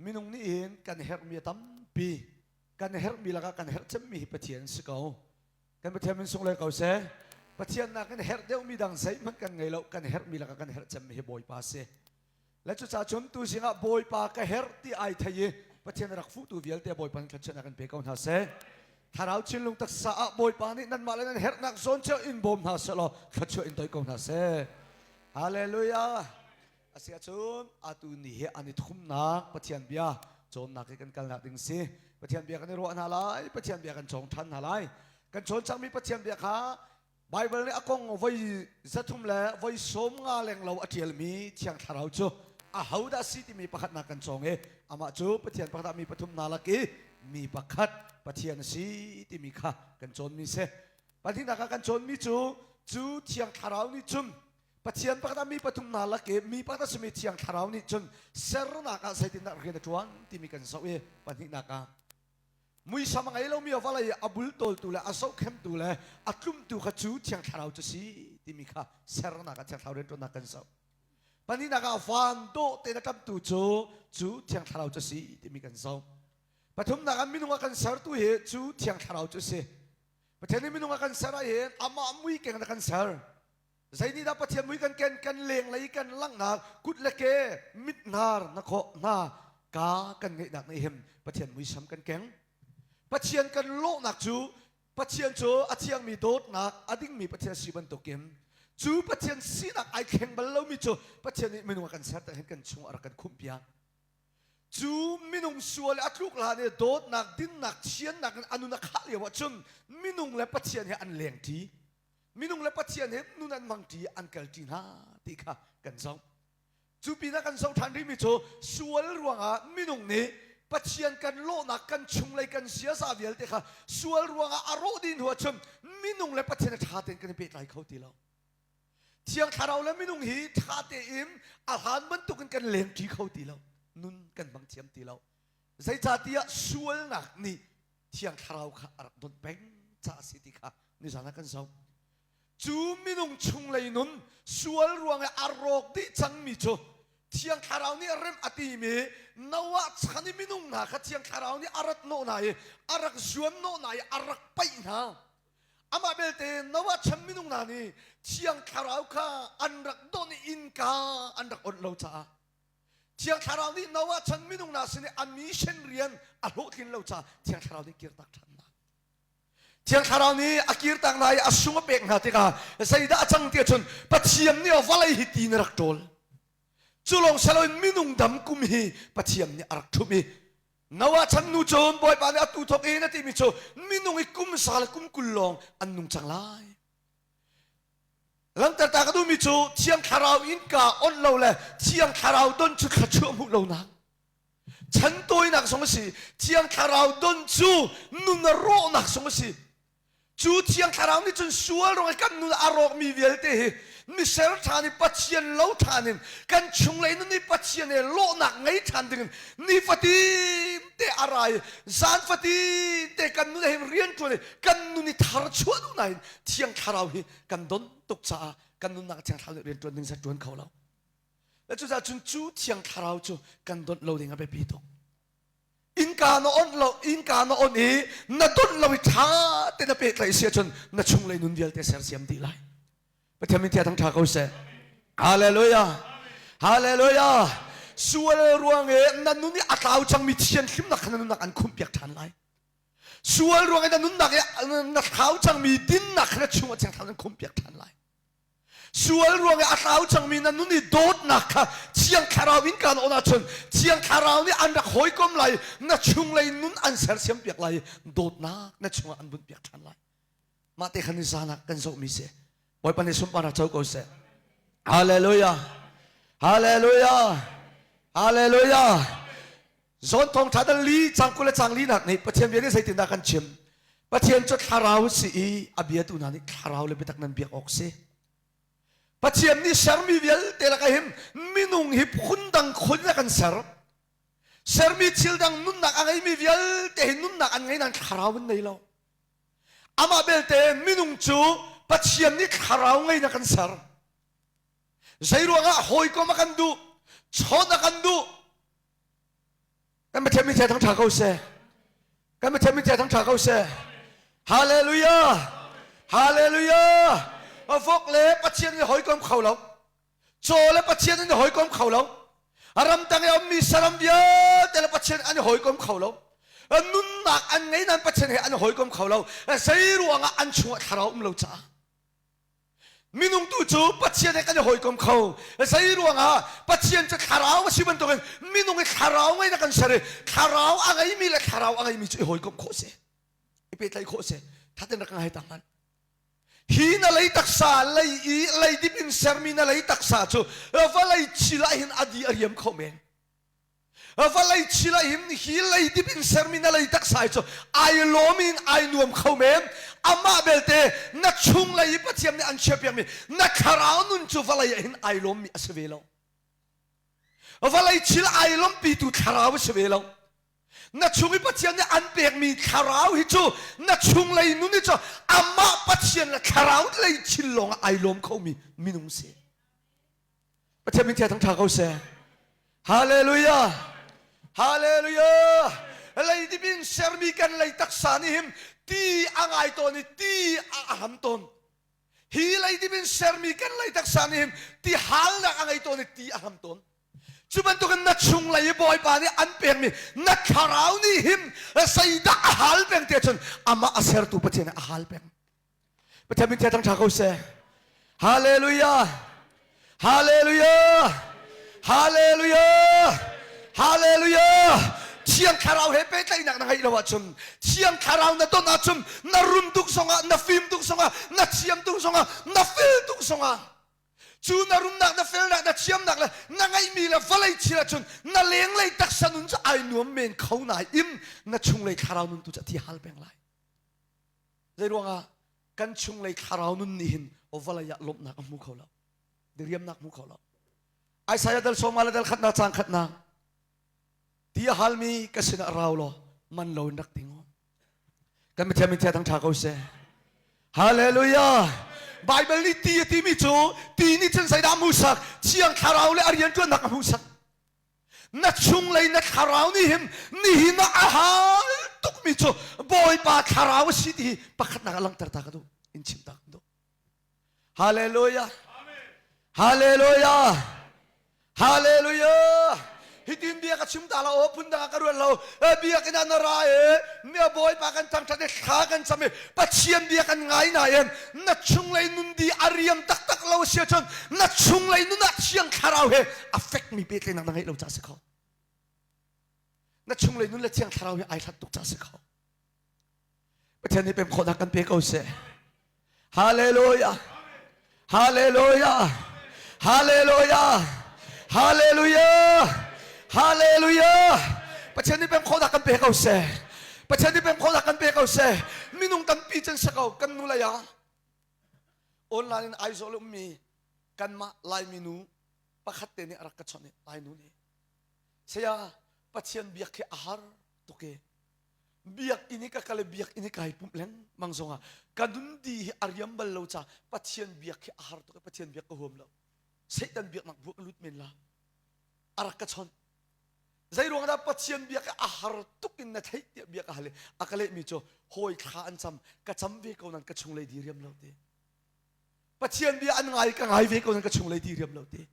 Minung nih hin kan herhmi a tampi. Kan herhmi lakah kan herh cemmi hi Pathian si ko. Kan Pathian min sunglawi ko seh. Pathian nakin herh deuhmi dang zeihmanh kan ngei lo. Kan herhmi lakah kan herh cemmi hi Bawipa si. Le cucaah cun tu zingah Bawipa ka herh ti ai thei i Pathian rak fuhtu vialte Bawipa nih thluachuahnak in pe ko hna seh. Thlarau thinlung taksa ah Bawipa nih nanmah le nan herhnak zawn cio in bawm hna seh law thluachuah in toi ko hna seh. Hallelujah. Asiahcun atu ni hi an i thumnak Pathian bia cawnnak hi kan kalnak ding si. Pathian bia kan i ruah hna lai, Pathian bia kan cawng ṭhan hna lai. Kan cawn cangmi Pathian bia kha Baibal nih a kong voi 300 le voi 50 lenglo a ṭialmi Thiang Thlarau cu ahodah si timi pakhatnak kan cawng i amah cu Pathian pakhat ah mi pathum hna lak i mi pakhat Pathian a si timi kha kan cawnmi si. Pahnihnak ah kan cawnmi cu cu Thiang Thlarau nih cun Pathian pakhat ah mi pathum hna lak i mi pakhat a simi Thiang Thlarau nih cun sernak ah zeitindah rian a ṭuan timi kan zoh i pahnihnak ah muisam a ngei lomi a vawlei a bultawltu le a zohkhemtu le a tlumtu kha cu Thiang Thlarau cu si timi kha sernak ah Thiang Thlarau rianṭuannak kan zoh. Pahnihnak ah van dawh tein a ṭamtu cu cu Thiang Thlarau cu si timi kan zoh. Pathumnak ah minung a kan sertu hi cu Thiang Thlarau cu si. Pathian nih minung a kan ser ah hin amah mui keng in a kan ser. Zeinihdah Pathian mui kan ken kan lenglei kan langhnak kut le ke mit hnar na khawh hna ka kan ngeihnak nih hin Pathian muisam kan keng. Pathian kan lawhnak cu Pathian cu a thiangmi dawtnak a dingmi Pathian si bantukin cu Pathian sinak ai thleng bal lomi cu Pathian nih minung a kan ser hin kan chung a rak kan khumh piak. Cu minung sual a tluk hlan i dawtnak dinnak thiannak in a nun a khah lio ahcun minung le Pathian he an lengṭi. Minung le Pathian he nun an hmangṭi an kalṭi hna ti kha kan zoh. Cu pinah kan zoh ṭhan rihmi cu sual ruangah minung nih Pathian kan lawhnak kan chunglei kan ziaza vialte kha sual ruangah a rawh dih hnu ahcun minung le Pathian a ṭha tein kan i pehtlai kho ti lo. Thiang Thlarau le minung hi ṭha tein a hlan bantukin kan lengṭi kho ti lo. Nun kan hmang thiam ti lo. Zeicahtiah sualnak nih Thiang Thlarau kha a rak donh peng caah a si ti kha nizan ah kan zoh. Cu minung chunglei nun sual ruang i a rawk dih cangmi cu Thiang Thlarau nih remh a timi Noah chan i minung hna kha Thiang Thlarau nih a rat hnawh hna i a rak zuan hnawh hna i a rak paih hna. Amah belte Noah chan minung hna nih Thiang Thlarau kha an rak donh i innka an rak onh lo caah Thiang Thlarau nih Noah chan minung hna sin i a mission rian a hlawhtlin lo caah Thiang Thlarau nih kirtak ṭhan hna. Thiang Thlarau nih a kirtak hna i a sung a pek hna tikah zeidah a cang ti ahcun Pathian nih vawlei hi ti in a rak ṭawl. Cu lawng si loin minung dam kum hi Pathian nih a rak ṭhumh i Noah chan nu cun Bawipa nih atu thawk in a timi cu minung i kum sa le kum 20 lawng an nung cang lai. Langhter ta ka duhmi cu Thiang Thlarau innka on lo le Thiang Thlarau don cu thluachuah hmuh lonak chan tawinak zong a si. Thiang Thlarau don cu nun a rawhnak zong a si. Cu Thiang Thlarau nih cun sual ruang i kan nun a rawkmi vialte hi miser ṭhan i Pathian lo ṭhan in kan chunglei nun i Pathian he lawhnak ngei ṭhan dingin nifatin te a ra i zan fatin te kan nun he rian ṭuan i kan nun i thar chuah duh nain Thiang Thlarau hi kan don tuk caah kan nunnak Thiang Thlarau nih rian ṭuan ding zat ṭuan kho lo. Le cucaah cun cu Thiang Thlarau cu kan donh lo ding a biapi tuk. Innka na onh lo, innka na on i na donh lo i ṭha te na pehtlaih si ahcun na chunglei nun vialte sersiam dih lai. Pathian min thia thang ṭha ko seh. Hallelujah. Hallelujah. Sual ruang i na nun i a tlau cangmi thianhlimnak kha na nunnak an khumhpiak ṭhan lai. Sual ruang i na nunnak i na thlau cangmi dinnak kha na chungah Thiang Thlarau an khumhpiak ṭhan lai. Sual ruang i a tlau cangmi na nun i dawtnak kha Thiang Thlarau in kaan on ahcun Thiang Thlarau nih an rak hawikom lai, na chunglei nun an sersiampiak lai i dawtnak na chungah an bunhpiak ṭhan lai. Mah te khan ni zan ah kan zohmi si. Bawipa nih sunparnak co ko seh. Hallelujah. Hallelujah. Hallelujah. Zawn thawngṭha dal li cang 20 le cang linak nih Pathian bia nih zeitindah kan chim? Pathian cu thlarau si i a biatu hna nih thlarau le biatak nan biak awk si. Pathian nih sermi vialte lakah hin minung hi phundang khun in a kan ser. Sermi thil dang nunnak a ngeimi vialte hi nunnak an ngei nain thlarau an nei lo. Amah belte minung cu Pathian nih thlarau ngei in a kan ser. Zeiruangah hawikom a kan duh, chawnh a kan duh. Kan Pathian min thang ṭha ko seh. Kan Pathian min thang ṭha ko seh. Hallelujah! Hallelujah! Vok le Pathian nih hawikom kho lo. Caw le Pathian an i hawikom kho lo. Ramtang i a ummi saram vialte le Pathian an i hawikom kho lo. Nunnak an ngei nain Pathian he an i hawikom kho lo. Zei ruangah an chungah thlarau um lo caah. Minung tu cu Pathian he kan i hawikom kho. Zei ruangah Pathian cu thlarau a si bantukin minung i thlarau ngei na kan ser i thlarau a ngeimi le thlarau a ngeimi cu i hawikom khawh si. I pehtlaih khawh si. Thatin rak ngai ta hmanh. Hi na lei taksa lei i leidip in sermi na lei taksa cu vawlei thil ah hin a di a riam kho men. Vawlei thil ah hin hi leidip in sermi na lei taksa cu ai lawm in ai nuam kho men. Amah belte na chunglei i Pathian nih an chiahpiakmi na thlarau nun cu vawlei ah hin ai lawmmi a si ve lo. Vawlei thil ai lawmhpitu thlarau a si ve lo. Na chung i Pathian nih an pekmi thlarau hi cu na chunglei nun hi cu amah Pathian le thlarau lei thil lawng ah ai lawm khomi minung si. Pathian min thang ṭha ko seh. Hallelujah! Hallelujah! Leidip in sermi kan lei taksa nih hin ti a ngai tawn i ti a ham tawn. Hi leidip in sermi kan lei taksa nih hin ti halnak a ngei tawn i ti a ham tawn. Cu bantukin na chunglei i Bawipa nih an pekmi na thlarau nih hin zeidah a hal peng ti ahcun amah a sertu Pathian nih a hal peng. Pathian min thang ṭha ko seh. Hallelujah! Hallelujah! Hallelujah! Hallelujah! Thiang Thlarau he pehtlaihnak na ngeih lo ahcun Thiang Thlarau na ton ahcun na rum tuk zongah na fim tuk zongah na thiam tuk zongah na fel tuk zongah Cu na rumnak, na felnak, na thiamnak le na ngeihmi le vawlei thil ahcun na lenglei taksa nun cu ai nuam men kho nai im na chunglei thlarau nun tu cu a thi hal peng lai. Zei ruangah kan chunglei thlarau nun nih hin vawlei ah lawmhnak a hmu kho lo. Diriamnak hmu kho lo. Isaiah dal sawma le dal khatnak cang khatnak ti a halmi ka sinah rau law man lo in rak ting Kan Pathian min thang ṭha ko seh. Hallelujah. Bible nih ti a timi cu ti nih cun zeidah a hmuhsak? Thiang Thlarau le a rianṭuannak a hmuhsak. Na chunglei na thlarau nih hin nihin ah a hal tukmi cu Bawipa thlarau a si ti hi pakhatnak a langhter ta ka duh. In chim ta ka duh. Hallelujah. Hallelujah. Hallelujah. Hitin bia ka chim ta la o phun dang ka ruat lo. Biakinn ah na ra e mia Bawipa kan thangthat i thla kan cam i Pathian bia kan ngai na in na chunglei nun di a riam taktak lo sia cun na chunglei nun ah Thiang Thlarau he a fekmi pehtlaihnak na ngeih lo ca si kho. Na chunglei nun le Thiang Thlarau he ai hlat tuk ca si kho. Pathian nih pem khawhnak kan pe ko seh. Hallelujah. Hallelujah. Hallelujah. Hallelujah. Hallelujah. Pathian nih pem khawhnak kan pe ko seh. Pathian nih pem khawhnak kan pe ko seh. Minung tampi can si ko kan nu lei ah online in Aizawl ummi kanmah Laimi nu pakhat te nih a rak ka chawnh i Lai nu nih saya Pathian biak khi a har tuk e biakinn i ka kal i biakinn i kai pumh lengmang zongah ka nun di hi a riam bal lo ca Pathian biak hi a har tuk i Pathian biak ka huam lo. Satan biaknak bu ka lut men la. A rak ka chawnh. Zei ruang dah Pathian biak hi a har tuk in na theih tiah bia ka hal i a ka lehmi cu hawi thla an cam ka cam ve ko nan ka chunglei di riam lo ti. Pathian bia an ngai ka ngai ve ko nan ka chunglei di riam lo ti.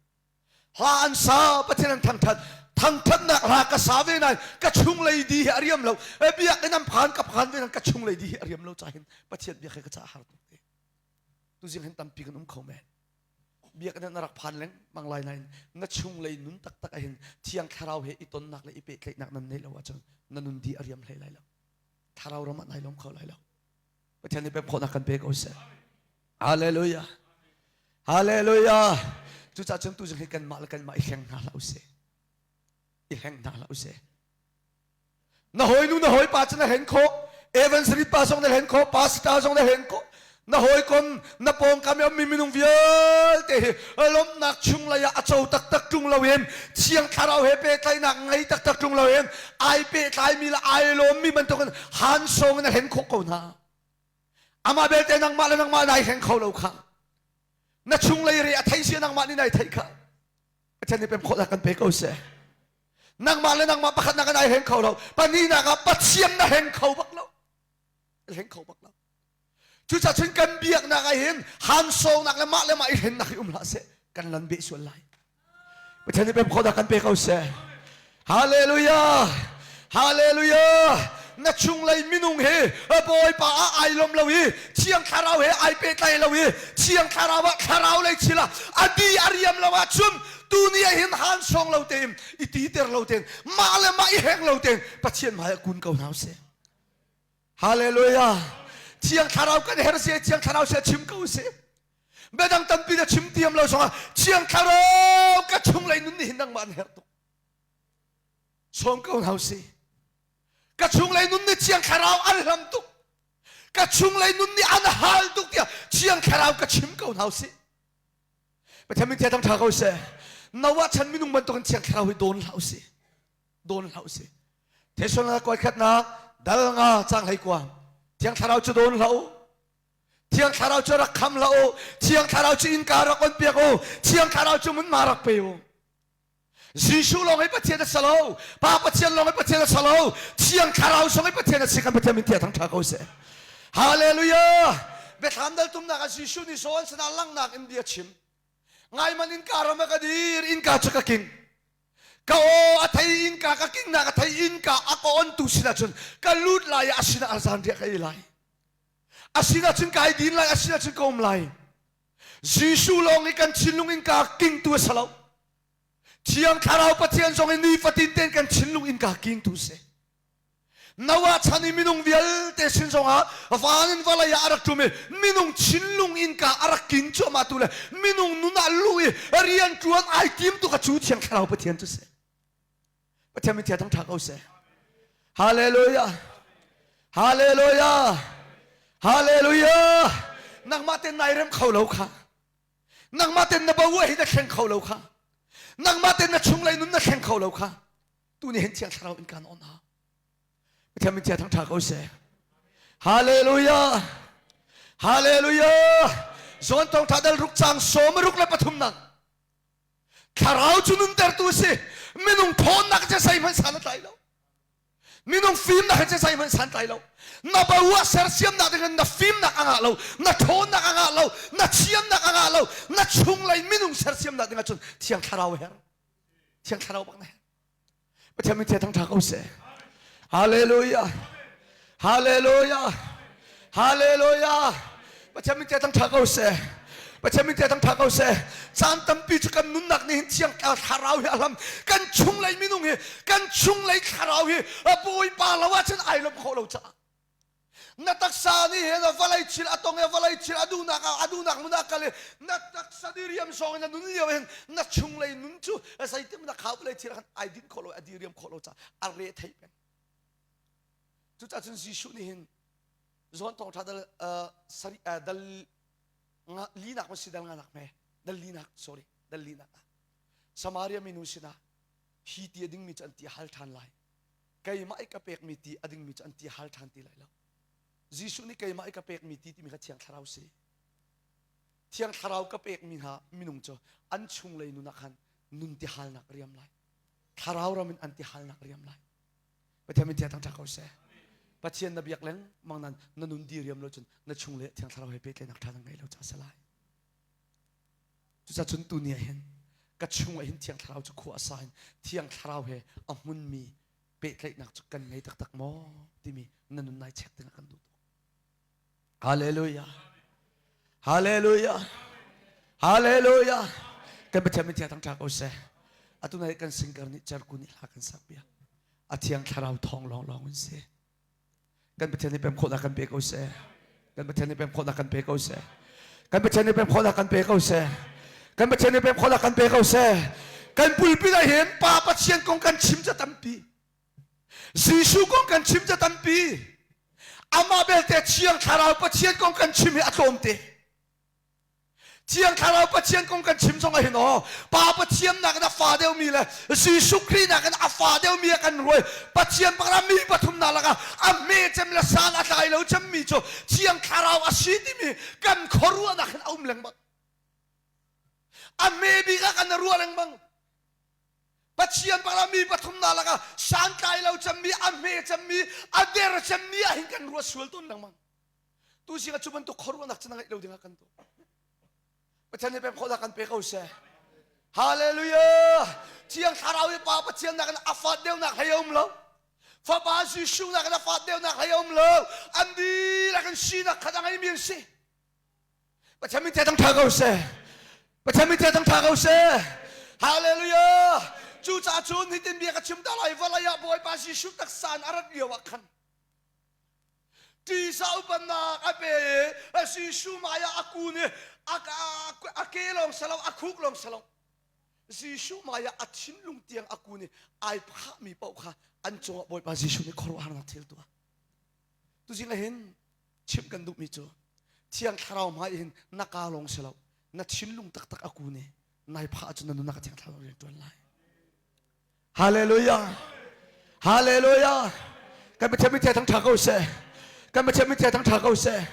Hla an sa, Pathian an thangthat. Thangthatnak hla ka sa ve nain ka chunglei di hi a riam lo. Biakinn an phan ka phan ve nain ka chunglei di hi a riam lo ca hin Pathian biak hi ka ca har tuk te. Tuzing hin tampi kan um kho men. Biakinn na rak phan lengmang lai nain na chunglei nun taktak ah hin Thiang Thlarau he i tonnak le i pehtlaihnak nan neih lo ahcun na nun di a riam hlei lai lo. Thlarau ram ah nai lawm kho lai lo. Pathian nih pek khawhnak kan pe ko seh. Hallelujah. Hallelujah. Cucaah cun tuzing hi kanmah le kanmah i hleng hna hlah usih. I hleng hna hlah usih. Na hawinu na hawipa cu na hlen khawh. Evangelist pa zong na hlen khawh. Pastor zong na hlen khawh. Na hawikom, na pawngkam i ummi minung vialte hi lawmhnak chunglei ah a co taktak ṭung loin Thiang Thlarau he pehtlaihnak ngei taktak ṭung loin ai pehtlaimi le ai lawmmi bantukin hansawng in a hlen khawh ko hna. Amah belte nangmah le nangmah nai hleng kho lo kha. Na chunglei re a thei sia nangmah nih nai theih kha. Pathian nih pem khawhnak kan pe ko seh. Nangmah le nangmah pakhatnak in ai heng kho lo. Pahnihnak ah Pathian na heng kho bak lo. Heng kho bak lo. Cucaah cun kan biaknak ah hin hansawnak le mah le mah i hrennak hi um hlah seh. Kan lan beh sual lai. Pathian nih pem khawhnak kan pe ko seh. Hallelujah! Hallelujah! Na chunglei minung hi Bawipa ah ai lawm lo i Thiang Thlarau he ai pehtlai lo i Thiang Thlarau ah thlarau lei thil ah a di a riam lo ahcun tuni ah hin han sawng lo tein i titer lo tein mah le mah i heng lo tein Pathian hmai ah kun ko hna usih. Hallelujah! Thiang Thlarau kan her si, Thiang Thlarau si chim ko usih. Biadang tampi na chim tiam lo zongah Thiang Thlarau ka chunglei nun nih hin nangmah an herh tuk. Sawm ko hna usih. Ka chunglei nun nih Thiang Thlarau an hlam tuk. Ka chunglei nun nih an hal tuk tiah Thiang Thlarau ka chim ko hna usih. Pathian min thang ṭha ko seh. Noah chan minung bantukin Thiang Thlarau hi dawn hlah usih. Dawn hlah usih. Thesalonika kuai khatnak dal nga cang hlei kua. Thiang Thlarau cu dawn hlah u. Thiang Thlarau cu rak kham hlah u. Thiang Thlarau cu innka rak on piak u. Thiang Thlarau cu munma rak pe u. Jesuh lawng hi Pathian a si lo. Pa Pathian lawng hi Pathian a si lo. Thiang Thlarau zong hi Pathian a si kan Pathian min tiah thangṭha ko seh. Hallelujah! Biathlam dal tumnak ah Jesuh nih John sinah langhnak in bia chim. Ngai man innka ram ah ka dir, innka cu ka king. Ka aw a thei innka ka kingnak a thei innka a ka ontu sinah cun ka lut lai i a sinah zanriah ka ei lai. A sinah cun kai din lai, a sinah cun ka um lai. Jesuh lawng i kan thinlung innka kingtu a si lo. Thiang Thlarau Pathian zong in nifatin tein kan thinlung innka kingtu si. Noah chan i minung vialte sin zongah van in vawlei ah a rak ṭum i minung thinlung innka a rak king cuahmah tu le minung nun ah luh i rian ṭuan ai tim tu kha cu Thiang Thlarau Pathian cu si. Pathian min thang ṭha ko seh. Hallelujah. Hallelujah. Hallelujah. Nangmah ten nai rem kho lo kha. Nangmah ten na bo hi na thleng kho lo kha. Nangmah ten na chunglei nun na thleng kho lo kha. Tu ni hin Thiang Thlarau in kan on ha. Pathian min thang ṭha ko seh. Hallelujah. Hallelujah. Zawn tong tha dal ruk chang som ruk le pathum nang. Thlarau cu nuntertu a si. Minung ṭhawnnak cu zeihmanh san a tlai lo. Minung fimnak cu zeihmanh san tlai lo. Na bo ah sersiamnak ding in na fimnak a ngah lo, na ṭhawnnak a ngah lo, na thiamnak a ngah lo, na chunglei minung sersiamnak ding ahcun Thiang Thlarau a herh. Thiang Thlarau bak na herh. Pathian min thang ṭha ko seh. Hallelujah. Hallelujah. Hallelujah. Pathian min thang ṭha ko seh. Pathian min thang ṭha ko seh. Caan tampi cu kan nunnak nih hin thiang thlarau hi a hlam. Kan chunglei minung hi, kan chunglei thlarau hi a Bawipa lo ahcun ai lawmh khawh lo caah. Na taksa nih hin vawlei thil a tong i vawlei thil a duhnak ah a duhnak hmun ah kal i na taksa diriam sawng in na nun lio hin na chunglei nun cu zeitin na kha vawlei thil khan ai dinh khawh lo a diriam khawh lo caah a re thei peng. Cucaah cun Jesuh nih hin John thawngṭha dal sari dal nga linak ma si dal nganak me dal linak sorry dal linak ah Samaria minu sinah hi ti a dingmi cu an ti a hal ṭhan lai keimah i ka pekmi ti a dingmi cu an ti hal ṭhan ti lai lo. Jesuh nih keimah i ka pekmi ti timi kha Thiang Thlarau si. Thiang Thlarau ka pekmi hna minung cu an chunglei nun ah khan nun ti halnak riam lai. Thlarau ram in an ti halnak riam lai. Pathian min thiang thangṭhat ko seh. Pathian na biak lengmang nan na nun di riam lo cun na chungle Thiang Thlarau he pehtlaihnak ṭha na ngei lo caah a si lai. Cucaah cun tuni ah hin ka chungah hin Thiang Thlarau cu khua a sa in Thiang Thlarau he a hmunmi pehtlaihnak cu kan ngei taktak maw timi na nun nai check ding ah kan duh tuk. Hallelujah. Hallelujah. Hallelujah. Kan Pathian min thiang thangṭha ko seh. Atu nai kan singer nih cerku nih hla kan sak piak. A Thiang Thlarau thawng lawnglawng in si. Kan Pathian nih pem khawhnak kan pe ko seh. Kan Pathian nih pem khawhnak kan pe ko seh. Kan Pathian nih pem khawhnak kan pe ko seh. Kan Pathian nih pem khawhnak kan pe ko seh. Kan pulpit ah hin Pa Pathian kong kan chim ca tampi. Jesuh kong kan chim ca tampi. Amah belte Thiang Thlarau Pathian kong kan chim hi a tlawmte. Thiang Thlarau Pathian kong kan chim zong ah hin aw Pa Pathian nakin a fa deuhmi le Jesuh Khrih nakin a fa deuhmi a kan ruai Pathian pakhat mi pathum na lakah a hme cem le san a tlai lo cemmi cu Thiang Thlarau a si timi kan khuaruahnak hin a um lengmang. A hme bik ah kan ruah lengmang. Pathian pakhat mi pathum na lakah santlai lo cemmi, a hme cemmi, a der cemmi ah hin kan ruat sual tawn lengmang. Tu zing ah cu bantuk khuaruahnak cu na ngeih lo dingah kan tuah. Pathian nih pek khawhnak kan pe ko seh. Hallelujah! Thiang Thlarau hi Pa Pathian nakin a fat deuhnak hlei a um lo. Fapa Jesuh nakin a fat deuhnak hlei a um lo. An dihlak in sinak khat a ngeimi an si. Pathian min thang ṭha ko seh. Pathian min thang ṭha ko seh. Hallelujah! Cucaah cun hitin bia ka chim ta lai vawlei ah Bawipa Jesuh taksa in a rat lio ah khan Tisa upannak a pe i Jesuh hmai ah a kun i a ke lawng si lo a khuk lawng si lo Jesuh hmai ah a thinlung tiang a kun i ai phahmi paoh kha an cungah Bawipa Jesuh nih khuaruahharnak thil tuah. Tuzing ah hin chimh kan duhmi cu Thiang Thlarau hmai hin na kaa lawng si lo na thinlung taktak a kun i nai phah ahcun na nunnak a Thiang Thlarau rian ṭuan lai. Hallelujah. Hallelujah. Kan Pathian min thang ṭha ko seh. Kan Pathian min thang ṭha ko seh.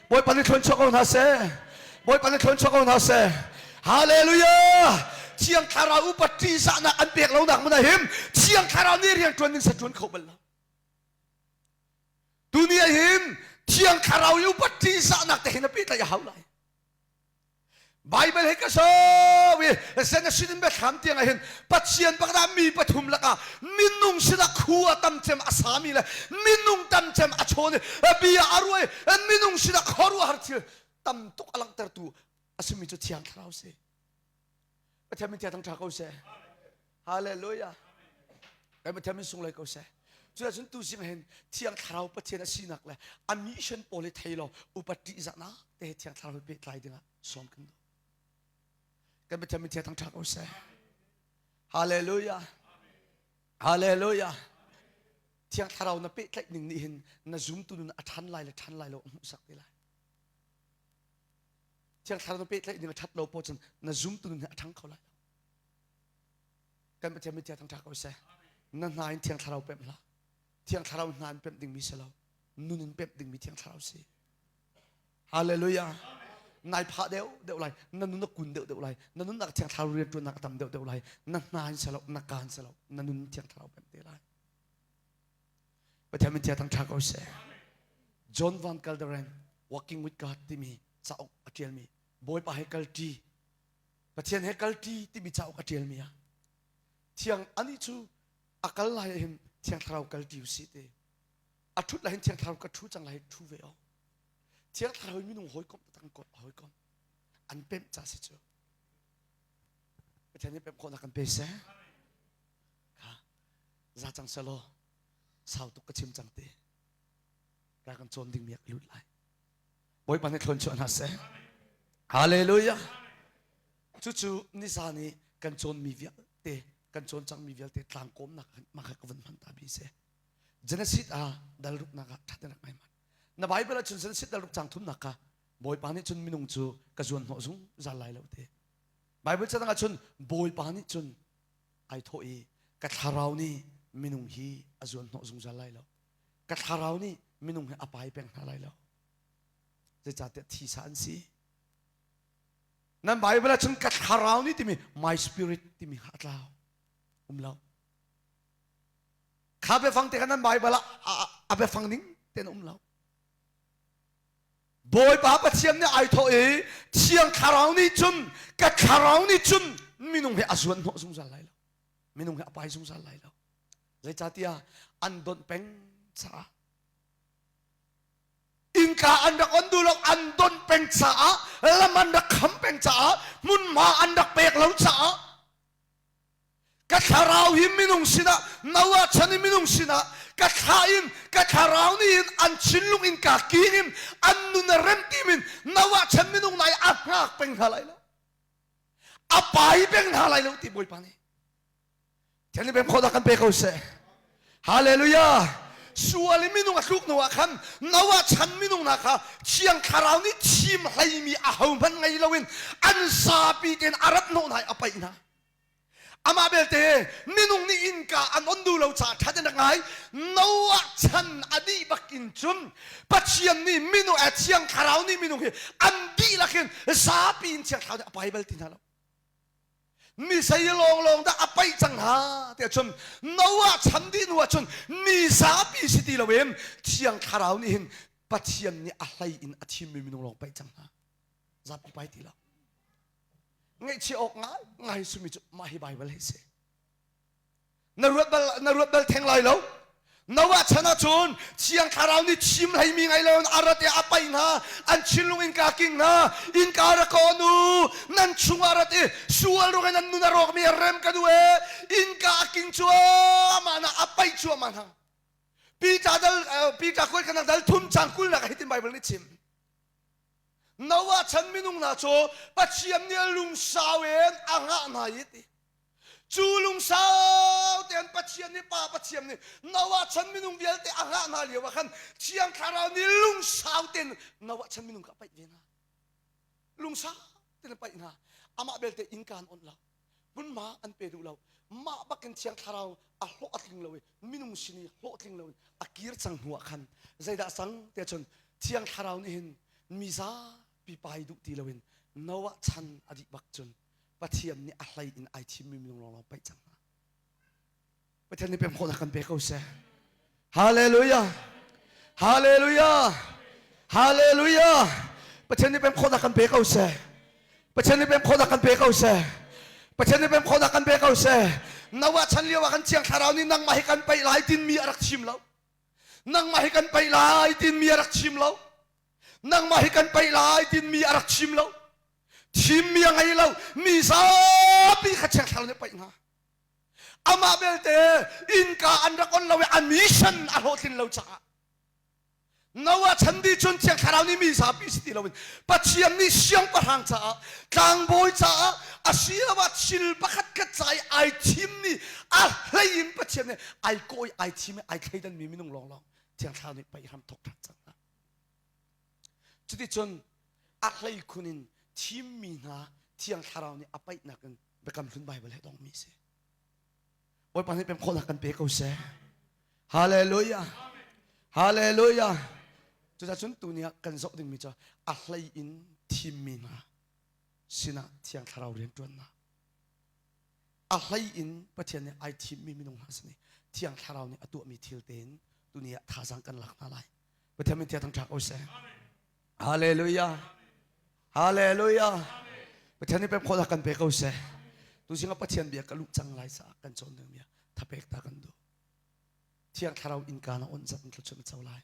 Bawipa nih thlon chuak ko hna seh. Bawipa nih thlon chuak ko hna seh. Hallelujah. Thiang Thlarau upat ṭihzahnak an pek lonak hmun ah him Thiang Thlarau nih rian ṭuan ding sa ṭuan kho bal lo. Tuni ah hin Thiang Thlarau i upat ṭihzahnak te hin a pehtlaih a hau lai. Bible he ka sawi Genesis in biathlam tiang ah hin Pathian pakhat mi pathum lakah minung sinah khua tam cem a sami le minung tam cem a chawn i bia a ruai minung sinah khuaruahhar thil tam tuk a langhtertu a simi cu Thiang Thlarau si. Pathian min thiang ṭha ko seh. Hallelujah. Kan Pathian min sunglawi ko seh. Cuahcun tu zing hin Thiang Thlarau Pathian a sinak le a mission pawl hi thei law upat ṭihzahnak te Thiang Thlarau pehtlai dingah sawm kan duh. Kan Pathian min thiang ṭha ko seh. Hallelujah. Hallelujah. Thiang Thlarau na pehtlaih ning nih hin na zumtu nun a ṭhan lai le ṭhan lai lo a hmuhsak te lai. Thiang Thlarau na pehtlaih ning a ṭhat lo paoh cun na zumtu nun hi a ṭhang kho lai lo. Kan Pathian min thiang ṭha ko seh. Na hna in Thiang Thlarau pemh hlah. Thiang Thlarau hna in pemh dingmi si lo. Nun in pemh dingmi Thiang Thlarau si. Hallelujah. Nai phah deuh deuh lai. Na nun a kun deuh deuh lai. Na nunnak Thiang Thlarau rianṭuannak a tam deuh deuh lai. Na hna in si lo, na kaan si lo. Na nun in Thiang Thlarau pemh te lai. Pathian min thiang ṭha ko seh. John Van Calderen Walking with God timi cauk a ṭialmi Bawipa he kalṭi Pathian he kalṭi timi cauk a ṭialmi ah thiang anih cu a kal lai ah hin Thiang Thlarau kalṭi usih ti a ṭhut lai hin Thiang Thlarau ka ṭhu cang lai ṭhu ve o Thiang Thlarau minung hawikom taktak hawikom an pemh ca si cu Pathian nih pemh khawhnak kan pe seh kha za cang selaw sau tuk ka chim cang te ka kan cawn dingmi ah ka lut lai Bawipa nih thlawn chuah hna seh Hallelujah cucu nizan i kan cawnmi vialte kan cawn cangmi vialte tlangkawmnak mah kha ka vun hman ta bi seh Genesis ah dal ruknak ah ṭhat rak ngai man na Bible ah cun Genesis dal ruk cang thumnak kha Bawipa nih cun minung cu ka zuan hnawh zungzal lai lo te Bible cadang ah cun Bawipa nih cun ai thawh i ka thlarau nih minung hi a zuan hnawh zungzal lai lo ka thlarau nih minung hi a pai peng hna lai lo zeicahtiah thisa an si nan Bible ah cun ka thlarau nih timi my spirit timi kha a tlau um lo kha biafang te kha nan Bible ah a biafang ning ten um lo Bawipa Pathian nih ai thawh i Thiang Thlarau nih cun ka thlarau nih cun minung he a zuan hnawh zungzal lai lo minung he a pai zungzal lai lo zeicahtiah an donh peng caah innka an rak on duh lo an donh peng caah lam an rak kham peng caah hmunhma an rak pek lo caah Ka thlarau hi minung sinah Noah chan i minung sinah ka thlah in ka thlarau nih hin an thinlung in ka king in an nun a rem tim in Noah chan minung nai a hngak peng hna lai lo a pai peng hna lai lo ti Bawipa nih Thian pem khawh kan pe ko seh Hallelujah sual i minung a tluk hnu ah khan Noah chan minung hna kha Thiang Thlarau nih thim hleimi a hohmanh ngei loin an zapi tein a rat hnawh hna i a paih hna Amah belte minung nih innka an on duh lo caah ṭhat in rak ngai. Noah chan a dih bak in cun Pathian nih minung eh Thiang Thlarau nih minung hi an dihlak in zapi in Thiang Thlarau nih a pai bal ti hna lo. Mi zei lawnglawng dah a paih cang hna tiah cun Noah chan dih hnu ah cun mi zapi si ti loin Thiang Thlarau nih hin Pathian nih a hlei in a thimmi minung lawng paih cang hna. Zapi pai ti lo. Ngaihchia awk ngai ngai simi cu mah hi Baibal hi si. Na ruat bal na ruat bal theng lai lo. Noah chan ahcun Thiang Thlarau nih thim hleimi ngei lo in a rat i a paih hna, an thinlung innka king hna, innka rak ka on u, nan chungah rat i sual ruang in nan nun a rawkmi rem ka duh e, innka a king cuahmah hna, a paih cuahmah hna. Peter dal Peter kuat kanak dal thum cang kulnak ah hitin Bible nih chim. Noah chan minung hna cu Pathian nih a lungsau in a ngah hna i ti. Cu lungsau tein Pathian nih Pa Pathian nih Noah chan minung vialte a ngah hna lio ah khan Thiang Thlarau nih lungsau tein Noah chan minung kha a paih ve hna. Lungsau tein a paih hna. Amah belte innka an onh lo. Hmunhma an pe duh lo. Mah bakin Thiang Thlarau a hlawh a tling lo i minung sin i hlawhtling lo in a kir cang hnu ah khan zeidah cang tiah cun Thiang Thlarau nih hin mi zapi pai duh ti loin Noah chan a dih bak cun Pathian nih a hlei in ai thimmi minung lawnglawng paih cang hna. Pathian nih pem khawhnak kan pe ko seh. Hallelujah. Hallelujah. Hallelujah. Pathian nih pem khawhnak kan pe ko seh. Pathian nih pem khawhnak kan pe ko seh. Pathian nih pem khawhnak kan pe ko seh. Noah chan lio ah kan Thiang Thlarau nih nangmah hi kan paih lai tinmi a rak chim lo. Nangmah hi kan paih lai tinmi a rak chim lo. Nangmah hi kan paih lai tinmi a rak chim lo. Thimmi a ngei lo. Mi zapi kha Thiang Thlarau nih paih hna. Amah belte innka an rak on lo i a mission a hlawhtlin lo caah Noah chan dih cun Thiang Thlarau nih mi zapi si ti loin Pathian nih siangpahrang caah tlangbawi caah asiloah thil pakhat khat ca i ai thimmi a hlei in Pathian nih ai kawi ai thim i ai thleidanmi minung lawnglawng Thiang Thlarau nih paih hram thawk ṭhan cang hna. Cuticun a hlei khun in thimmi hna Thiang Thlarau nih a paihnak in Biakam Hlun Baibal he dongmi a si. Bawipa nih pem khawhnak kan pe ko seh. Hallelujah. Hallelujah. Cucaah cun tuni ah kan zoh dingmi cu a hlei in thimmi hna sinah Thiang Thlarau rianṭuannak. A hlei in Pathian nih ai thimmi minung hna sin i Thiang Thlarau nih a tuahmi thil tein tuni ah thazaang kan lak hna lai. Pathian min thang ṭha ko seh. Hallelujah. Hallelujah. Pathian nih pek khawhnak kan pe ko seh. Tuzing ah Pathian bia ka luh cang lai caah kan cawn dingmi thapek ta kan duh. Thiang Thlarau innka na on zat in thluachuah na co lai.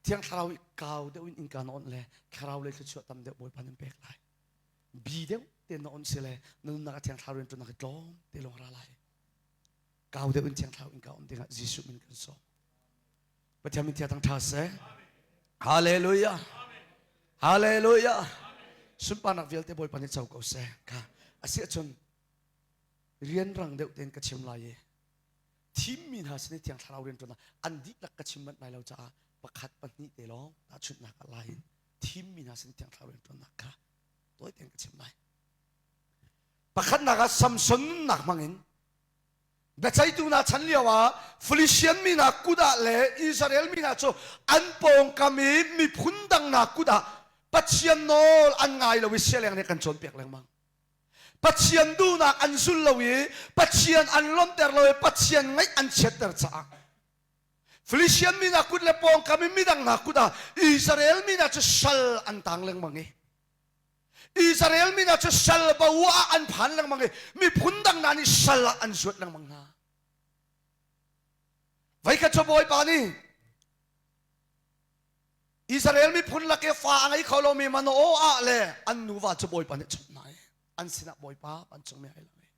Thiang Thlarau i kau deuh in innka na on le Thlarau lei thluachuah tam deuh Bawipa nan pek lai. Bi deuh te na on si le na nunnak a Thiang Thlarau rian ṭuannak hi tlawm te lawng ra lai. Kau deuh in Thiang Thlarau innka on dingah Jesuh min kan sawm. Pathian min thang ṭha seh. Hallelujah. Hallelujah. Sunparnak vialte Bawipa nih co ko seh. Kha a si ahcun rianrang deuh tein ka chim lai i thimmi hna sin i Thiang Thlarau rianṭuannak an dihlak ka chim manh lai lo caah pakhat pahnih te lawng tahchunhnak ah lai in thimmi hna sin i Thiang Thlarau rianṭuannak kha tawi tein ka chim lai. Pakhatnak ah Samson nunnak hmangin Biaceihtu hna chan lio ah Felician mi hna kut ah le Israel mi hna cu an pawngkam i miphun dang hna kut ah Pathian nawl an ngai lo i sialeng nih kan cawnpiak lengmang. Pathian duhnak an zul lo i Pathian an lawmhter lo i Pathian ngaih an chiatter caah Felician mi hna kut le pawngkam i midang hna kut ah Israel mi hna cu sal an tang lengmang i Israel mi hna cu sal bo ah an phan lengmang i miphun dang hna nih sal ah an zuat lengmang hna. Voikhat cu Bawipa nih Israel miphun lak i fa a ngei kho lomi Manoah le an nuva cu Bawipa nih chawnh hna i an sinah Bawipa vancungmi ai lang i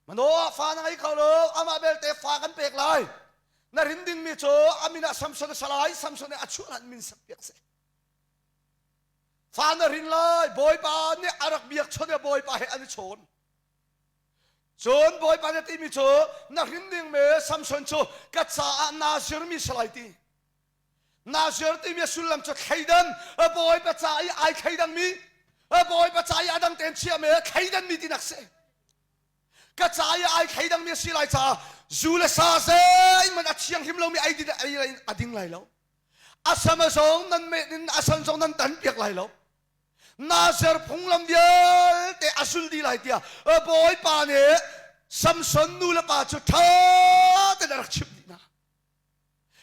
Manoah fa na ngei kho lo amah belte fa kan pek lai na rin dingmi cu a min ah Samson a si lai Samson nih a chuah hlan min sak piak seh Fa na rin lai Bawipa nih a rak biakchawnh i Bawipa he an i chawn. Cun Bawipa nih a timi cu na hrin dingmi Samson cu ka caah Nazir mi si lai ti. Nazir timi a sullam cu thleidan Bawipa ca i ai thleidangmi Bawipa ca i a dang tein chiahmi thleidanmi tinak si. Ka ca i ai thleidangmi a si lai caah zu le sa zeihmanh a thianghlim lomi ei din ei a ding lai lo. A sam a zong nan meh in a san zong nan tan piak lai lo. Nazir phunglam vialte a sul dih lai tiah Bawipa nih Samson nu le pa cu ṭha tein a rak chimh dih hna.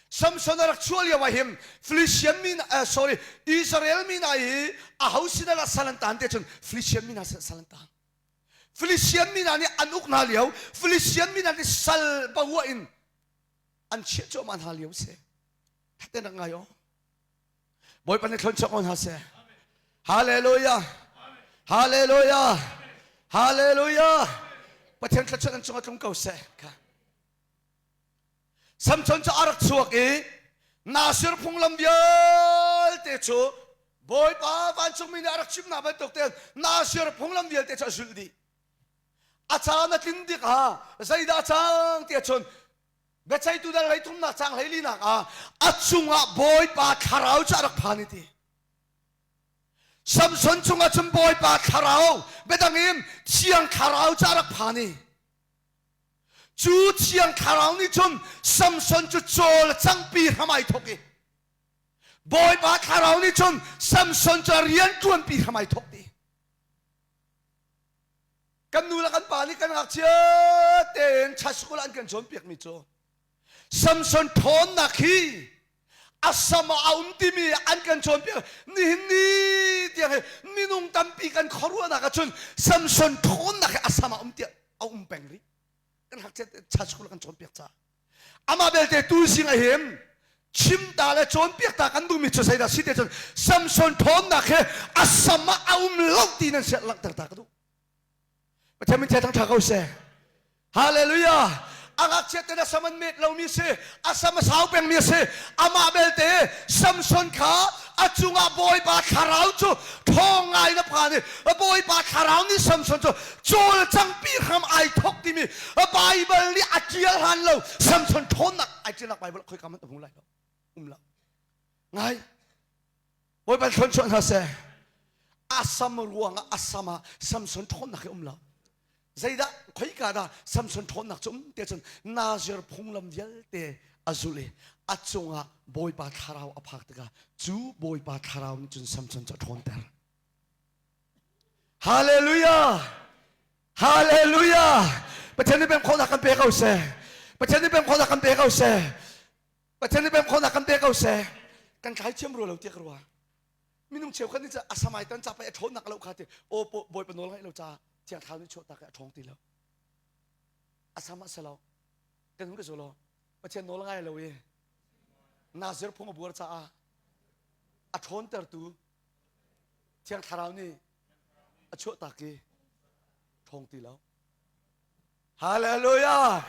Samson a rak chuah lio ah hin Philistine mi sorry Israel mi hna hi aho sin ah sal an taan te cun Philistine mi hna sin sal an taan. Philistine mi hna nih an uk hna lio Philistine mi hna nih sal bahua in an chiah cuahmah hna lio si. Thaten rak ngai aw. Bawipa nih thlon chuak ko hna seh. Hallelujah. Hallelujah. Hallelujah. Pathian thluachuah nan cungah tlung ko seh. Samson cu a rak chuak i Nasir phunglam vialte cu Bawipa vancungmi nih a rak chimnak bantuk tein Nasir phunglam vialte cu a zulh dih. A caan a tlin dik ah zeidah a cang ti ahcun Biaceihtu dal hleithumnak caang hleilinak ah a cungah Bawipa thlarau cu a rak phan i ti. Samson cungah cun Bawipa thlarau biadang in Thiang Thlarau cu a rak phan i cu Thiang Thlarau nih cun Samson cu cawl cangpi hram ai thawk i Bawipa Thlarau nih cun Samson cu a rian ṭuanpi hram ai thawk ti. Kan nu le kan pa nih kan ngakchia tein church school an kan cawnpiakmi cu Samson ṭhawnnak hi a sam ah a um timi an kan cawnpiak. Nihin ni tiang hi minung tampi kan khuaruahnak ahcun Samson ṭhawnnak hi a sam ah um tiah a um peng rih. Kan ngakchia church school kan cawnpiak caah. Amah belte tu zing ah hin chimta le cawnpiak ta kan duhmi cu zeidah si te cun Samson ṭhawnnak he a sam ah a um lo ti nan siah langhter ta ka duh. Pathian min thang ṭha ko seh. Hallelujah. A ngakchia te na sam an met lomi si, a sam a sau pengmi a si. Amah belte Samson kha a cungah Bawipa thlarau cu ṭhawng ngai na phan i Bawipa thlarau nih Samson cu cawlcangpi hram ai thok timi Bible nih a ṭial hlan lo Samson ṭhawnnak ai ṭialnak Bible khoika hmanh a hmu lai lo um lo ngai Bawipa thlawn chuah hna seh a sam ruangah a sam ah Samson ṭhawnnak hi um lo zeidah khoika dah Samson ṭhawnnak cu um te cun Nazir phunglam vialte a zulh i a cungah Bawipa thlarau a phak tikah cu Bawipa thlarau nih cun Samson cu a ṭhawnter Hallelujah! Hallelujah! Pathian nih pem khawhnak kan pe ko seh. Pathian nih pem khawhnak kan pe ko seh. Pathian nih pem khawhnak kan pe ko seh. Kan thlai thiam rua lo tiah ka ruah. Minung cheukhat nih a samai tan ca pai a ṭhawnnak lo kha ti aw Bawipa nawl ngaih lo ca thiang thlarau nih chuah tak a ṭhawng ti lo. A sam ah si lo. Kan hun ka zo lo. Pathian nawl ngai lo i Nazir phung a buar caah a ṭhawntertu Thiang Thlarau nih a chuahtak i ṭhawng ti lo. Hallelujah!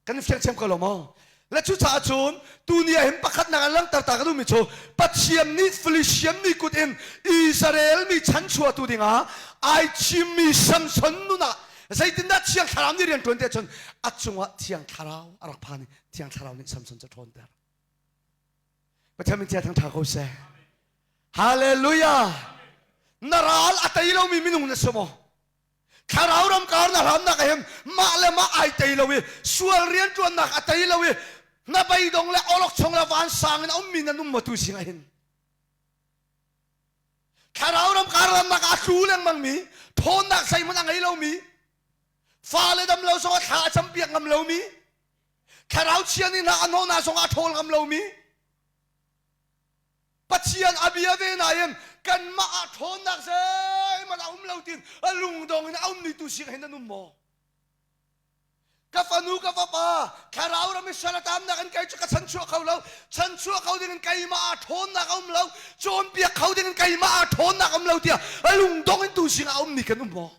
Kan fiang thiam ko lo maw? Le cucaah cun tuni ah hin pakhatnak an langhter ta ka duhmi cu Pathian nih Philistine mi kut in Israel mi chanchuahtu dingah ai thimmi Samson nun ah zeitindah Thiang Thlarau nih rian ṭuan ti ahcun a cungah Thiang Thlarau a rak phan i Thiang Thlarau nih Samson cu a ṭhawnter. Pathian min chia thangṭha ko seh. Hallelujah! Na ral a tei lomi minung na si maw? Thlarau ram kar na hramnak ah hin mah le mah ai tei lo i sual rianṭuannak a tei lo i na beidong le awlokchong le vansang in a ummi nan um maw tu sing ah hin? Thlarau ram kar ramnak ah a tlu lengmangmi, ṭhawnnak zeihmanh a ngei lomi, fale dam lo zong ah thla a campiak ngam lomi, thlarau chia nih hna a hnawhna zong ah a ṭhawl ngam lomi, Pathian a bia ve nain kanmah ah ṭhawnnak zeihmanh a um lo tiin a lungdong in a ummi tu sing hin nan um maw? Ka fanu ka fapa thlarau ram i sal a tamnak in kei cu ka chanchuah kho lo chanchuah kho ding in keimah ah ṭhawnnak a um lo cawnpiak kho ding in keimah ah ṭhawnnak a um lo tiah a lungdong in tu sing ah a ummi kan um maw?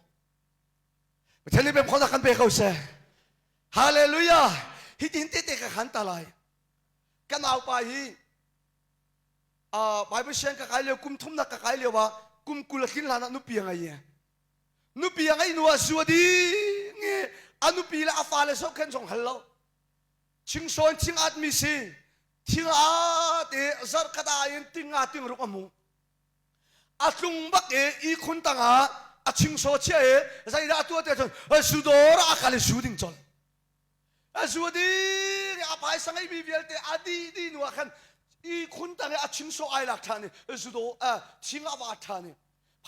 Pathian nih pemkhawhnak kan pe ko seh. Hallelujah! Hitin tete ka khan ta lai. Ka naupa hi Bible siang ka kai lio kum thumnak ka kai lio ah kum 20 a tlin hlan ah nupi a ngei. Nupi a ngei hnu ah zu a ding i a nupi le a fale zohkhenh zong hal lo. Chingsawn thing at mi si thing at i zarh khat ah in ting nga ting ruk a mu. A tlung bak i ihkhun tangah a chingsaw chia i zeidah a tuah ti ahcun zu dawr ah a kal i zu ding colh. A zu ding a phaisa ngeimi vialte a dih dih hnu ah khan ihkhun tang i a chingsaw ai lak ṭhan i zu dawr thing a va ṭhan i.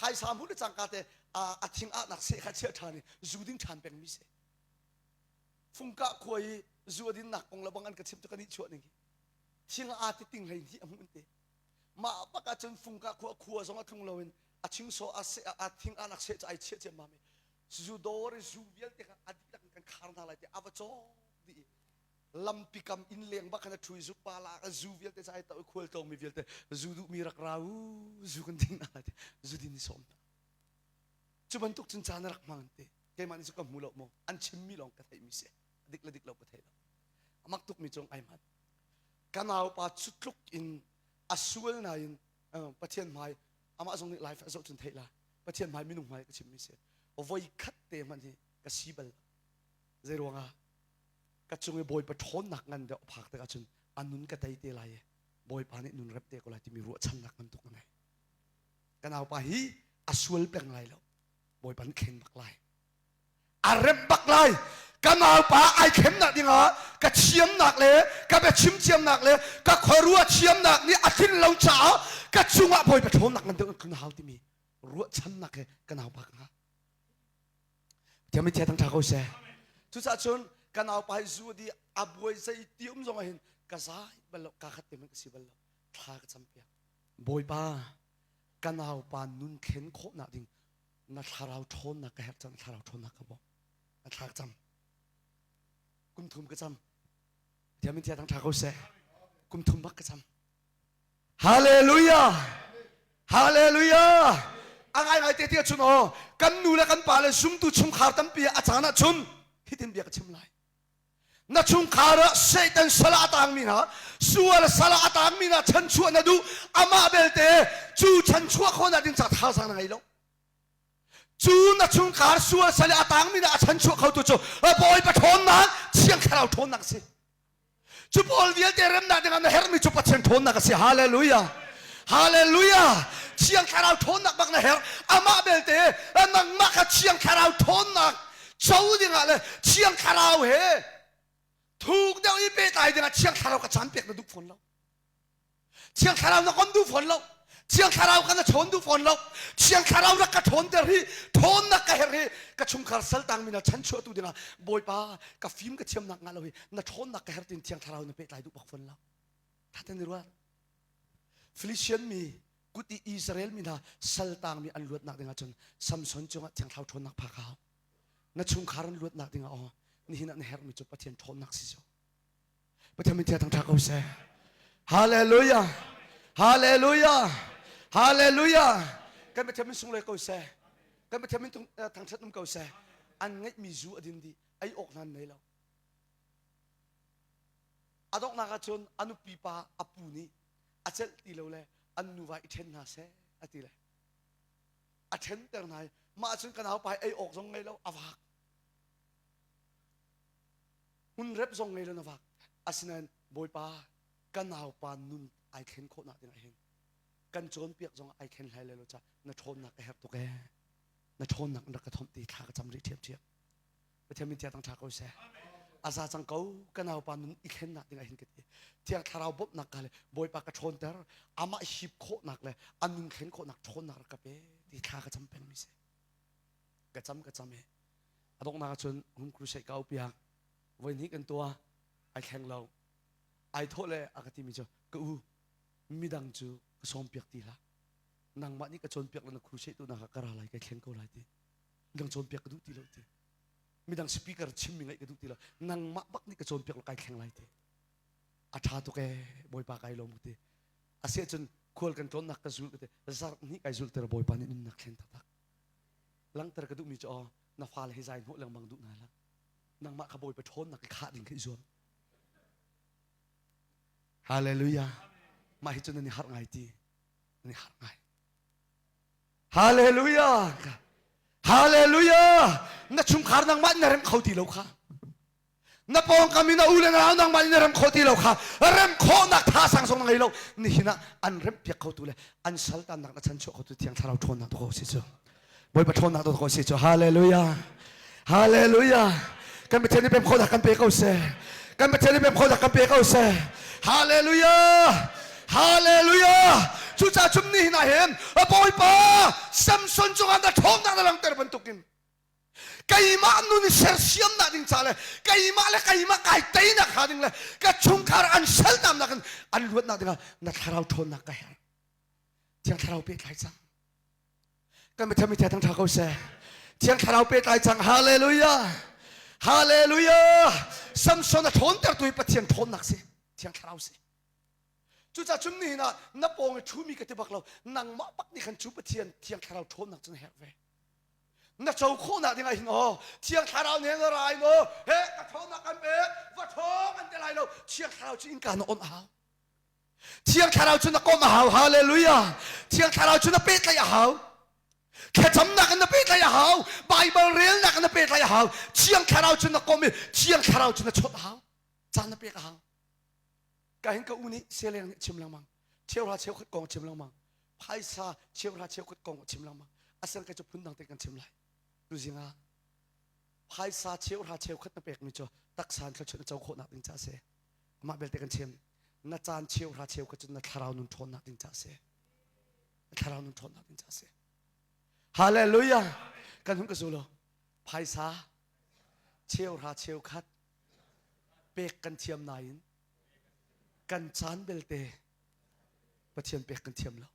Phaisa hmuh le cangka te a thing ahnak seh kha chiah ṭhan i zu ding ṭhan pengmi si. Fungkah khua i zu a dinnak kong le bang an ka chimh cu kan i chuah ning hi. Thing a ti ting hlei hnih a hmuh in te. Mah bak ahcun fungkah khua khua zong a tlung loin a chingsaw a seh a thing ahnak seh cu ai chiah ciammam i zu dawr i zu vialte kha a dihlak in kan khar hna lai ti a va cawk dih i lampi kam inn leng bak khan a ṭhu i zu pa la zu vialte cu ai to i khual tlawngmi vialte zu duhmi rak ra u zu kan ding hna lai ti zu din i sawm hna cu bantuk cun caan a rak hmang te keimah nih cu ka hmu lo maw an chimmi lawng ka theihmi si dik le dik lo ka thei lo a mak tukmi cung ai hman ka naupa cu tluk in a sual nain Pathian hmai amah zong nih life a zoh cun theih la Pathian hmai minung hmai ka chimmi si voi khat te hmanh hi ka si bal zei ruangah ka cung i Bawipa ṭhawnnak ngan deuh phak tikah cun a nun ka tei te lai i Bawipa nih nun rep te ko lai timi ruahchannak ngan tuk ka ngei. Ka naupa hi a sual peng lai lo. Bawipa nih thlen bak lai. A remh bak lai. Ka naupa ai thlennak dingah ka thiamnak le ka biachim thiamnak le ka khuaruah thiamnak nih a tlin lo caah ka cungah Bawipa ṭhawnnak ngan deuh in hau timi ruahchannak he ka naupa ka ngah. Thiam in thang ṭha ko seh. Cucaah cun ka naupa hi zu di a buai zei ti um zong ah hin ka zai bal lo ka khat te hmanh ka si bal lo thla ka cam piak. Bawipa ka naupa nun thlen khawhnak ding na thlarau ṭhawnnak ka herh cang thlarau ṭhawnnak ka bawm. Na thla ka cam. Kum thum ka cam. Thiam in thang ṭha ko seh. Kum thum bak ka cam. Hallelujah! Hallelujah! A ngaingai te tiah cun aw kan nu le kan pa le zumtu chungkhar tampi a caan ah cun hitin bia ka chim lai. Na chungkhar ah Satan sal ah a tangmi hna, sual sal ah a tangmi hna chanchuah na duh, amah belte cu chanchuah khawhnak ding ca thazaang na ngei lo. Cu na chungkhar sual sal i a tangmi hna a chanchuah khotu cu Bawipa ṭhawnnak, Thiang Thlarau ṭhawnnak a si. Cu pawl vialte remnak dingah na herhmi cu Pathian ṭhawnnak a si. Hallelujah. Hallelujah. Thiang Thlarau ṭhawnnak bak na herh. Amah belte nangmah kha Thiang Thlarau ṭhawnnak co dingah le Thiang Thlarau he thuk deuh i pehtlai dingah Thiang Thlarau ka caan pek na duh fawn lo. Thiang Thlarau na kon duh fawn lo. Thiang Thlarau ka na chawn duh fawn lo. Thiang Thlarau rak ka ṭhawnter hi ṭhawnnak ka herh hi ka chungkhar saltang mi na chanchuahtu dingah Bawipa ka fim ka thiamnak ngah lo hi na ṭhawnnak ka herh tin Thiang Thlarau na pehtlai duh bak fawn lo. Thaten i ruat. Philistine mi kut i Israel mi hna saltang mi an luatnak dingah cun Samson cungah Thiang Thlarau ṭhawnnak phak a hau. Na chungkhar an luatnak dingah aw nihin ah na herhmi cu Pathian ṭhawnnak si cu. Pathian min thang ṭha ko seh. Hallelujah. Hallelujah. Hallelujah. Kan Pathian min sunglawi ko seh. Kan Pathian min thangṭhat um ko seh. An ngeihmi zu a din dih. Ei awk hna an nei lo. A donghnak ah cun a nupi pa a pu nih a celh ti lo le an nuva i ṭhen hna seh a ti le a ṭhenter hna i mah cun ka naupa ei awk zong ngei lo a vak Hmunrep zong ngei lo na vak. Asinain Bawipa ka naupa nun ai thlen khawhnak ding ah hin kan cawnpiak zong ai thlen hlai lo ca na ṭhawnnak ka herh tuk ee. Na ṭhawnnak in rak ka thomh ti thla ka cam rih ṭhiamṭhiam. Pathian min thiang ṭha ko seh. A za cang ko ka naupa nun i thlennak ding ah hin ka ti. Thiang Thlarau bawmhnak ka le Bawipa ka ṭhawnter amah hip khawhnak le a nun thlen khawhnak ṭhawnnak rak ka pe ti thla ka cam pengmi si. Ka cam ka cam e. A donghnak ahcun home crusade ka piak. Voi hnih kan tuah. Ai thleng lo. Ai thawh le a ka timi cu ka u midang cu ka sawm piak ti hlah. Nangmah nih ka cawnpiak le na crusade tu nak ah ka ra lai kai thleng ko lai ti. Midang cawnpiak ka duh ti lo ti. Midang speaker chimmi ngaih ka duh ti lo. Nangmah bak nih ka cawnpiak lo kai thleng lai ti. A ṭha tuk ee Bawipa kai lawm ka ti. Asiahcun khual kan tlawnnak ka zul ka ti. Zarh hnih kai zulter Bawipa nih nunnak thlen taktak. Langhter ka duhmi cu aw na fale hi zai hnawh lengmang duh hna hlah. Nangmah kha Bawipa ṭhawnnak i khah ding kha i zuam. Hallelujah. Mah hi cu nan i harh ngai ti. Nan i harh ngai. Hallelujah. Hallelujah. Na chungkhar nangmah na rem kho ti lo kha. Na pawngkam in na u le na nau nangmah nih na rem khawh ti lo kha rem khawhnak thasang zong na ngei lo nihin ah an rem piak khotu le an saltannak na chanchuah khotu thiang thlarau ṭhawnnak tu ko si cu Bawipa ṭhawnnak tu ko si cu hallelujah hallelujah kan Pathian nih pem khawhnak kan pe ko seh kan Pathian nih pem khawhnak kan pe ko seh hallelujah hallelujah. Cucaah cum nihin ah hin Bawipa Samson cungah na ṭhawnnak na langhter bantukin keimah nun i sersiamnak ding ca le keimah le keimah kai teinak hnga ding le ka chungkhar an saltamnak in an luatnak dingah na thlarau ṭhawnnak ka herh. Thiang Thlarau pehtlai cang. Kan Pathian mi thang ṭha ko seh. Thiang Thlarau pehtlai cang. Hallelujah. Hallelujah. Samson a ṭhawntertu hi Pathian ṭhawnnak si. Thiang Thlarau si. Cucaah cun nihin ah na pawng i ṭhumi ka ti bak lo. Nangmah bak nih khan cu Pathian Thiang Thlarau ṭhawnnak cu na herh ve. Na co khawhnak ding ah hin aw Thiang Thlarau nih na ra in aw he ka ṭhawnnak kan pek va ṭhawng an ti lai lo. Thiang Thlarau cu innka na on a hau. Thiang Thlarau cu na komh a hau. Hallelujah. Thiang Thlarau cu na pehtlaih a hau. Thlacamnak in na pehtlaih a hau. Baibal relnak in na pehtlaih a hau. Thiang Thlarau cu na komh i Thiang Thlarau cu na chawnh a hau. Caan na pek a hau. Ka hin ka u nih seleng nih chim lengmang. Cheuhra cheukhat kong chim lengmang. Phaisa cheuhra cheukhat kong chim lengmang. Asen ka cu phundang te kan chim lai. Tuzing ah phaisa cheuhra cheukhat na pekmi cu taksa in thluachuah na co khawhnak ding ca a si. Amah belte kan chim na caan cheuhra cheu kha cun na thlarau nun ṭhawnnak ding ca a si. Na thlarau nun ṭhawnnak ding ca a si. Hallelujah. Kan hun ka zu lo. Phaisa cheuhra cheukhat pek kan thiam nain kan caan belte Pathian pek kan thiam lo.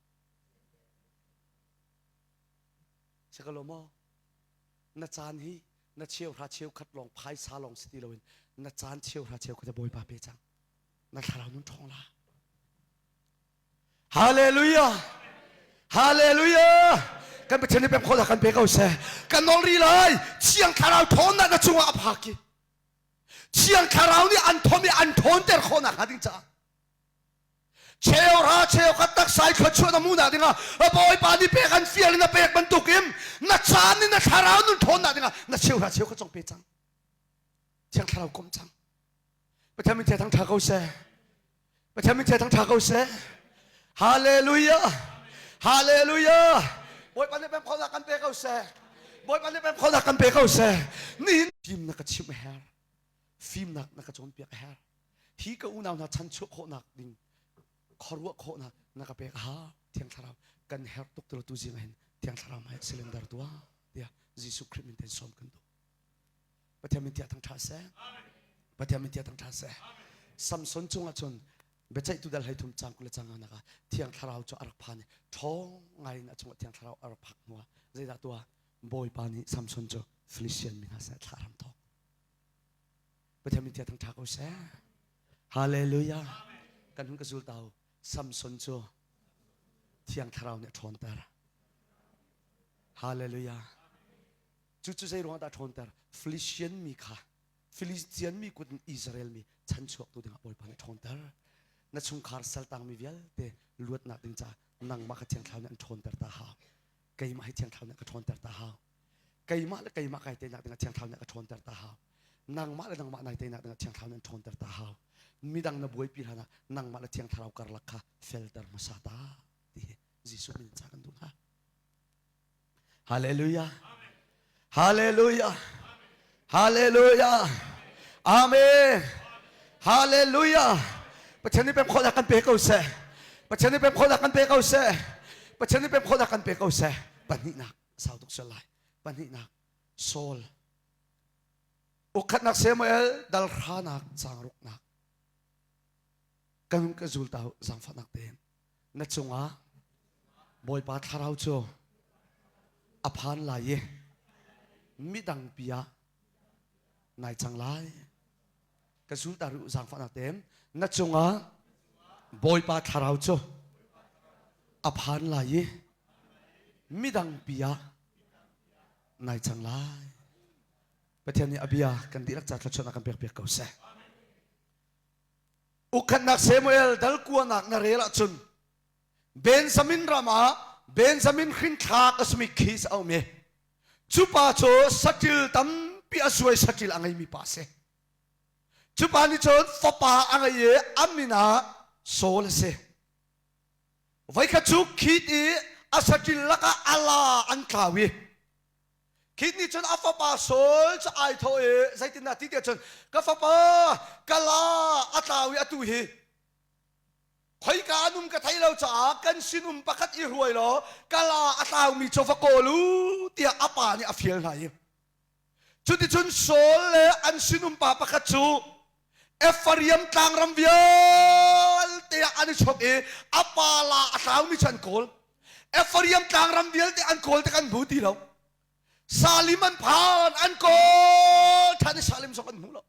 Si ka lo maw? Na caan hi na cheuhra cheukhat lawng phaisa lawng si ti loin na caan cheuhra cheukhat Bawipa pe cang. Na thlarau nun ṭhawng la. Hallelujah! Hallelujah! Kan Pathian nih pem khawh kan pe ko seh. Kan nawl ri lai. Thiang Thlarau ṭhawnnak na cungah a phak i Thiang Thlarau nih an thom i an ṭhawnter khawhnak hnga ding caah Cheuhra cheukhat taksa i thluachuah na hmuhnak dingah Bawipa nih pek an fial in a pek bantukin na caan in na thlarau nun ṭhawnnak dingah na cheuhra cheukhat zong pe cang. Thiang Thlarau kom cang. Pathian min thang ṭha ko seh. Pathian min thang ṭha ko seh. Hallelujah. Hallelujah. Bawipa nih pem khawhnak kan pe ko seh. Bawipa nih pem khawhnak kan pe ko seh. Nihin fim na ka chimh a herh. Fimnak na ka cawnpiak a herh. Hi ka unau hna chanchuah khawhnak ding khuaruah khawhnak na ka pek ha Thiang Thlarau kan herh tuk tu zing ah hin Thiang Thlarau hmai cylinder tuah tiah Jesuh Khrih min ten sawm kan duh. Pathian min tiah thangṭha seh. Pathian min tiah thangṭha seh. Samson cungah cun biaceihtu dal 13 cang 20 cang nak ah Thiang Thlarau cu a rak phan i ṭhawng ngai in a cungah Thiang Thlarau a rak phak hnuah zeidah tuah Bawipa nih Samson cu Philistine mi hna sinah thlah ram thawk. Pathian min tiah thangṭha ko seh. Hallelujah. Kan hun ka zul tau. Samson cu Thiang Thlarau nih a ṭhawnter. Hallelujah. Cu cu zei ruangah dah a ṭhawnter? Philistine mi kha Philistine mi kut in Israel mi chanchuaktu dingah Bawipa nih a ṭhawnter. Na chungkhar saltangmi vialte luatnak ding caah nangmah kha Thiang Thlarau nih an ṭhawnter ta hau. Keimah hi Thiang Thlarau nih a ka ṭhawnter ta hau. Keimah le keimah kai teinak dingah Thiang Thlarau nih a ka ṭhawnter ta hau. Nangmah le nangmah nai teinak dingah Thiang Thlarau nih an ṭhawnter ta hau. Midang na buaipi hlanah nangmah le Thiang Thlarau karlak kha felter hmasa ta ti hi Jesuh min ca kan duh hna. Hallelujah. Hallelujah. Hallelujah. Amen. Hallelujah. Pathian nih pem khawhnak kan pe ko seh. Pathian nih pem khawhnak kan pe ko seh. Pathian nih pem khawhnak kan pe ko seh. Pahnihnak sau tuk sual lai. Pahnihnak Saul. Ukhatnak Samuel dal hranak caang ruknak. Kan ka zul ta zaangfahnak tein na cungah Bawipa thlarau cu a phan lai i midang pi ah nai cang lai. Ka zul ta rih zaangfahnak tein na cungah Bawipa thlarau cu a phan lai i midang pi ah nai cang lai. Pathian nih a bia kan dihlak ca thluachuahnak kan pek piak ko seh. Ukhatnak Samuel dal kuanak na rel ahcun Benjamin ram ah Benjamin hrinthlak a simi Kis a um i cu pa cu saṭil tampi a suai saṭil a ngeimi pa a si. Cu pa nih cun fapa a ngei i a min ah Saul a si. Voikhat cu Khit i a saṭil lakah a la an tlau i Khi nih cun a fapa Saul cu ai thawh i zeitindah ti tiah cun ka fapa ka la a tlau i atu hi Khoika an um ka thei lo caah kan sinum pakhat i hruai law kala a tlaumi cu va kawl u tiah a pa nih a fial hna i cuticun Saul le an sinum pa pakhat cu Ephraim tlangram vialte ah an i chok i a pa la a tlaumi cu an kawl. Ephraim tlangram vialte an kawl tik an hmu ti lo. Salim an phan an kawl ṭhan i Salim zong an hmu lo.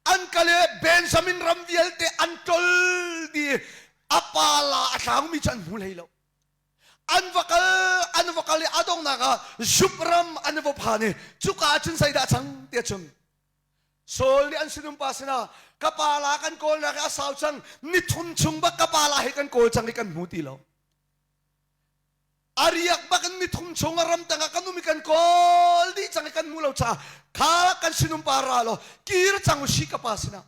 An kal i Benjamin ram vialte an ṭol dih i a pa la a tlaumi cu an hmu hlei lo. An va kal an va kal i a donghnak ah Zup ram an va phan i cuka ah cun zeidah a cang tiah cun Saul nih an sinumpa sinah ka pa la kan kawlnak hi a sau cang nithum chung bak ka pa la hi kan kawl cang i kan hmu ti lo. A riak bak in nithum chung a ramtang ah kan um i kan kawl dih cang i kan hmu lo caah kha kan sinumpa ra law kir cang u si ka pa sinah.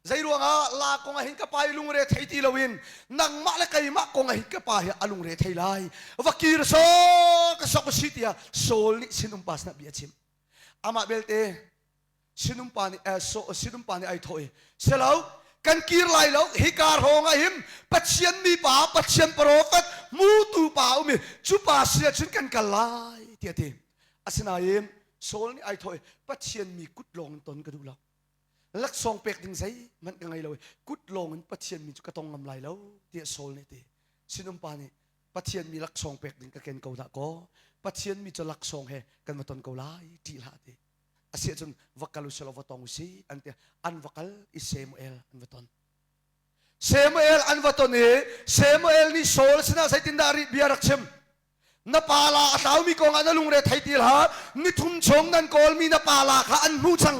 Zei ruangah la kong ah hin ka pa i lungre thei ti loin nangmah le keimah kong ah hin ka pa hi a lungre thei lai. Va kir sawk ka sok u si tiah Saul nih sinumpa sinah bia a chim. Amah belte sinumpa nih eh, so, sinumpa nih ai thawh i selo kan kir lai lo hika hrawng ah him Pathian mi pa Pathian profet mutu pa um i cu pa sin ah cun kan kal lai tiah ti asinain Saul nih ai thawh i Pathian mi kut lawng in ton ka duh lo laksawng pek ding zeihmanh ka ngei lo i kut lawng in Pathian mi cu ka tong ngam lai lo tiah Saul nih ti sinumpa nih Pathian mi laksawng pek ding ka ken ko dah kaw Pathian mi cu laksawng he kan va ton ko lai ṭih hlah ti asi ahcun va kal usih law va tong usih an ti an va kal i Samuel an va ton Samuel an va ton i Samuel nih Saul sinah zeitindah rih bia rak chim na pa la a tlaumi kong ah na lungre thei ti hlah nithum chung nan kawlmi na pa la kha an hmuh cang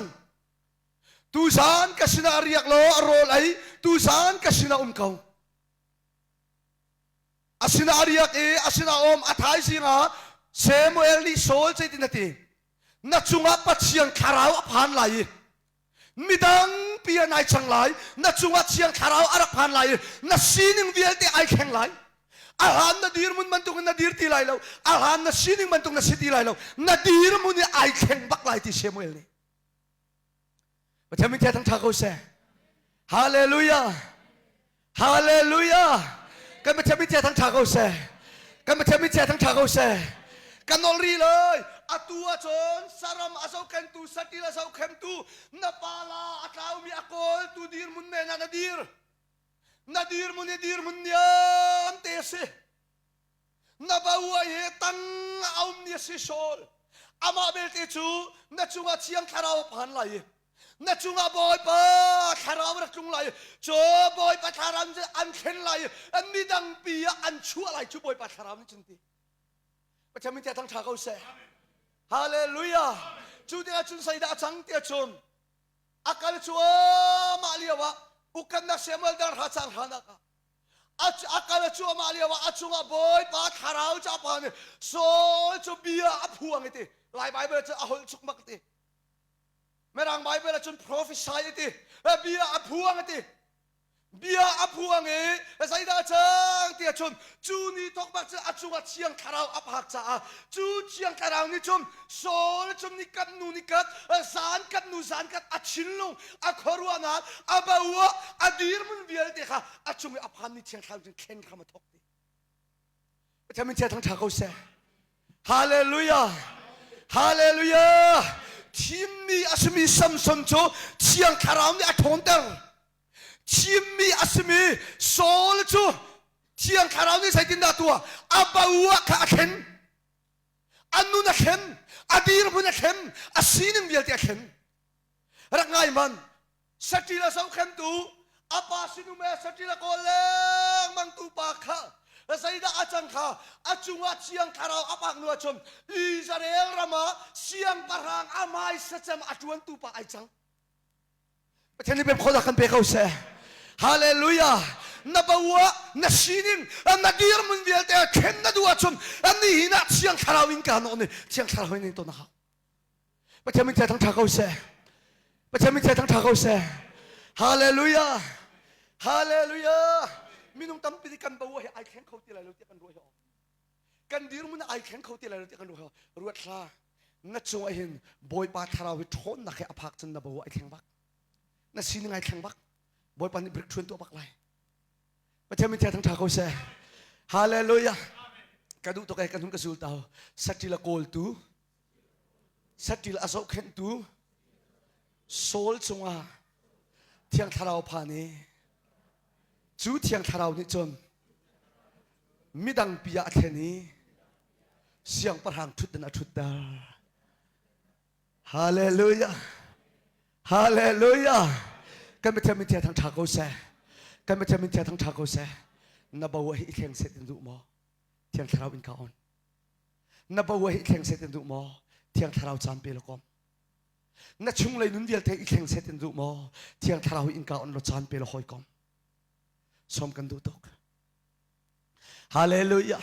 tuzan ka sinah riak law a rawl ei tuzan ka sinah um ko a sinah a riak i a sinah um a thaizing ah Samuel nih Saul zeitin a ti na cungah Pathian thlarau a phan lai i midang pi an ai cang lai na cungah thiang thlarau a rak phan lai i na sining vialte ai thleng lai a hlan na dirmun bantuk in na dir ti lai lo a hlan na sining bantuk na si ti lai lo na dirmun i ai thleng bak lai ti Samuel nih Pathian min thang ṭha ko seh. Hallelujah. Hallelujah. Kan Pathian min thang ṭha ko seh. Kan Pathian min thang ṭha ko seh. Kan nol ri loi. Atu ahcun saram a zohkhentu, satil a zohkhentu, na pala a tlaumi a kawltu dirhmun men ah na dir. Na dirhmun i dirhmun niam te a si. Na bauai he tang a um ni a si Saul. Amah belte cu na cungah Thiang Thlarau a phan lai i na cungah Bawipa Thlarau rak tlung lai i cu Bawipa Thlarau nih an thlen lai i an midang pi ah an chuah lai cu Bawipa Thlarau nih cun ti. Pathian min thang ṭha ko seh. Hallelujah. Cu tikah cun zeidah a cang tiah cun a kal cuahmah lio ah ukannak Samuel dar hra cang hranak ah a kal cuahmah lio ah a cungah Bawipa thlarau cu a phan i Saul cu bia a phuang i ti Lai Bible cu a holh chukmak ti Mirang Bible ah cun prophesy i ti bia a phuang i ti bia a phuang i zeidah cang ti ahcun cu ni thawk bak cu a cungah thiang thlarau a phak caah cu thiang thlarau nih cun Saul cu ni kat nu ni kat zan kat nu zan kat a thinlung a khuaruahnak a bo a dirhmun vialte kha a cung i a phanmi thiang thlarau cun thlen hram a thawk ti Pathian min chia thang ṭha ko seh Hallelujah Hallelujah thimmi a simi Samson cu thiang thlarau nih a ṭhawnter thimmi a simi Saul cu thiang thlarau nih zeitindah tuah a bo ah kha a thlen a nun a thlen a dirhmun a thlen a sining vialte a thlen rak ngai man saṭil a zohkhentu a pa sinum e saṭil a kawl lengmang tu pa kha zeidah a cang kha a cungah thiang thlarau a pak nu ahcun Israel ram ah siangpahrang a hmaisa cem a ṭuantu pa ai cang Pathian nih pemkhawhnak kan pe ko seh. Hallelujah. Na bo ah na sining na dirhmun vialte thlen na duh ahcun nihin ah Thiang Thlarau in ka nawh ni Thiang Thlarau in ton a hau. Pathian min thang ṭha ko seh. Pathian min thang ṭha ko seh. Hallelujah. Hallelujah. Minung tampi nih kan bo hi ai thleng kho ti lai lo tiah kan ruah hi Kan dirhmun ai thleng kho ti lai lo tiah kan ruah ruat hlah. Na cungah hin Bawipa thlarau hi ṭhawnnak he a phak cun na bo ai thleng bak. Na sining ai thleng bak. Bawipa nih breakthrough tuah bak lai. Pathian min thang tha ko seh. Hallelujah. Ka duh tuk e kan hun ka sul tau. Satil a kawltu, satil a zohkhenhtu, Saul cungah Thiang Thlarau phan i cu Thiang Thlarau nih cun midang pi ah a thlen i siangpahrang ṭhutdan a ṭhutter. Hallelujah. Hallelujah. Kan Pathian min thang ṭha ko seh. Kan Pathian min thang ṭha ko seh. Na bo hi i thleng set in duh maw? Thiang Thlarau in ka on. Na bo hi i thleng set in duh maw? Thiang Thlarau caan pe law kom. Na chunglei nun vialte i thleng set in duh maw? Thiang Thlarau in ka on law caan pe law hawi kom. Som kan duh tuk. Hallelujah.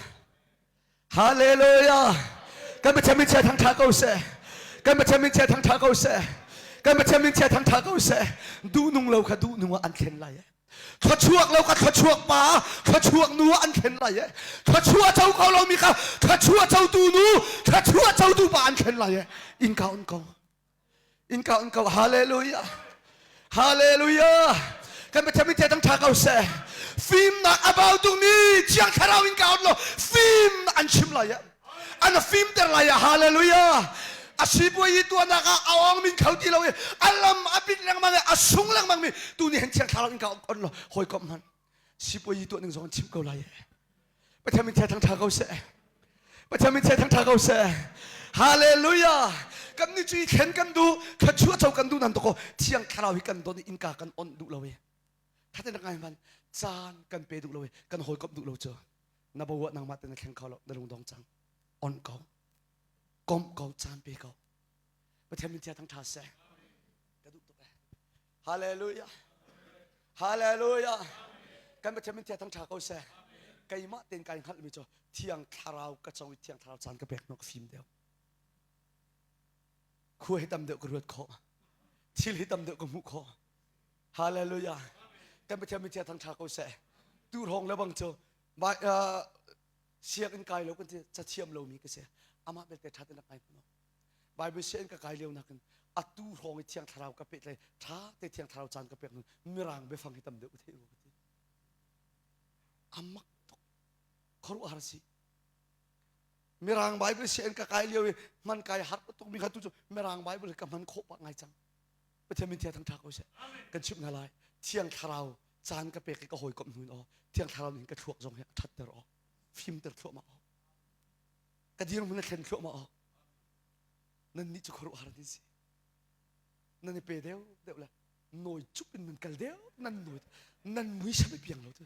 Hallelujah. Kan Pathian min chia thangtha ko seh. Kan Pathian min chia thangtha ko seh. Kan Pathian min chia thangtha ko seh. Duh nung lo kha duh nung ah an thlen lai. Thluachuak lo kha thluachuak pa, thluachuak nu ah an thlen lai. Thluachuah co ko lo mi kha thluachuah cotu nu, thluachuah cotu pa an thlen lai. Innka on ko. Innka on ko. Hallelujah. Hallelujah. Kan Pathian min thang tha ko seh. Fimnak a bau tungmi Thiang Thlarau in ka on lo fim an chim lai an fim ter lai hallelujah. A sipuai i tuahnak ah a ong min kho ti lo i a lam a pit lengmang i a sung lengmang mi tu ni hen Thiang Thlarau in ka on lo hawikom hman sipuai i tuah ning zong an chim ko lai. Pathian min thang tha ko seh. Pathian min thang tha ko seh. Hallelujah. Kan ni cu thlen kan duh, thluachuah co kan duh nan to ko thiang thlarau hi kan don innka kan on duh lo i. Thaten ngai man caan kan pe duh lo i kan hawikomh duh lo cu. Na bawa nangmah te na thleng kho lo, na lung dong cang. On ko. Komh ko, caan pe ko. Pathian min thang tha seh. Ka duh tuk eh. Hallelujah. Hallelujah. Kan Pathian min thang tha ko seh. Keimah ten kai hngalh mi cu thiang thlarau ka co i thiang thlarau caan ka pek nok fim deuh. Khua hi tam deuh ka ruat khawh. Thil hi tam deuh ka hmuh khawh. Hallelujah. Kan Pathian min thang tha ko seh. Tu hrawng le bang cu sianginn kai lo kan ti cathiam lomi ka si. Amah belte tha te na kai hmu Bible sianginn ka kai lio nakin atu hrawng i thiang thlarau ka peh tlai tha te thiang thlarau caan ka pek nun mirang biafang hi tam deuh thei ka ti amak tuk khuaruahhar si mirang Bible sianginn ka kai lio i hman kai har tuk mi kha tu cu mirang Bible ka hman khawh pah ngai cang Pathian min thiang thangtha ko seh kan chimh hna lai thiang thlarau caan ka pek i ka hawikomh hnu in aw thiang thlarau nih ka thluak zong hi a thatter aw fimter thluahmah aw ka dirhmun a thlen thluahmah awk nannih cu khuaruahhar nan si nan i pe deuh deuh le nawi cup in nan kal deuh nan nawi nan mui sam i piang lo tu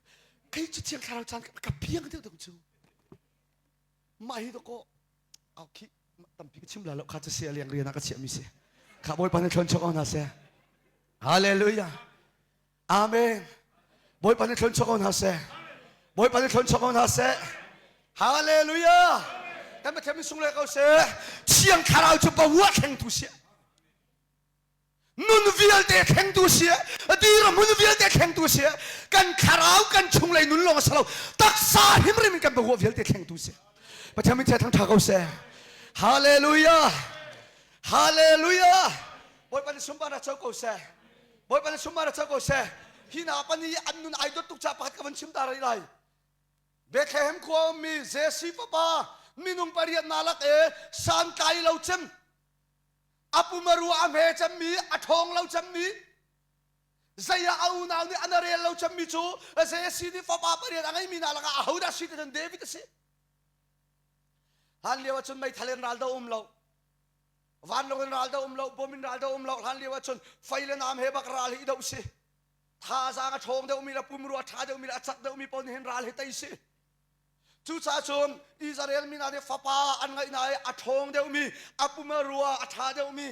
kei cu thiang thlarau caan ka piang deuh deuh cu mah hi to ko au khi tampi ka chim la lo kha cu sia liang rian ah ka chiah mi si kha bawipa nih thlon chok hna seh hallelujah Amen. Bawipa nih thlon chuak ko hna seh. Bawipa nih thlon chuak ko hna seh. Hallelujah. Kan Pathian min sung le ko seh. Thiang Thlarau cu pawa thlengtu si. Nun vialte thlengtu si. Dir hmun vialte thlengtu si. Kan thlarau kan chunglei nun lawng a si lo. Taksa hrimhrim in kan pawa vialte thlengtu si. Pathian min thang tha ko seh. Hallelujah. Hallelujah. Bawipa nih sunparnak co ko seh. Bawipa nih sunparnak co ko seh. Hi hna pan i an nun ai dawt tuk caah pakhat ka van chim ta rih lai. Bethlehem khua ummi Jesse fapa minung pariat na lak e santlai lo cem a pumarua a hme cemmi a ṭhawng lo cemmi zei ah a unau nih an rel lo cemmi cu Jesse nih fapa pariat a ngeimi hna lakah ahodah si ti cun David a si. Hlan lio ahcun meithal in ral do um lo vanlawng in ral do um lo bom in ral do um lo hlan lio ahcun fei le nam he bak ral hi do si thazaang a ṭhawng deuhmi le pumrua a ṭha deuhmi le a cak deuhmi pawl nih hin ral hi tei si cucaah cun Israel mi hna nih fapa an ngeih hna i a ṭhawng deuhmi a pumrua a ṭha deuhmi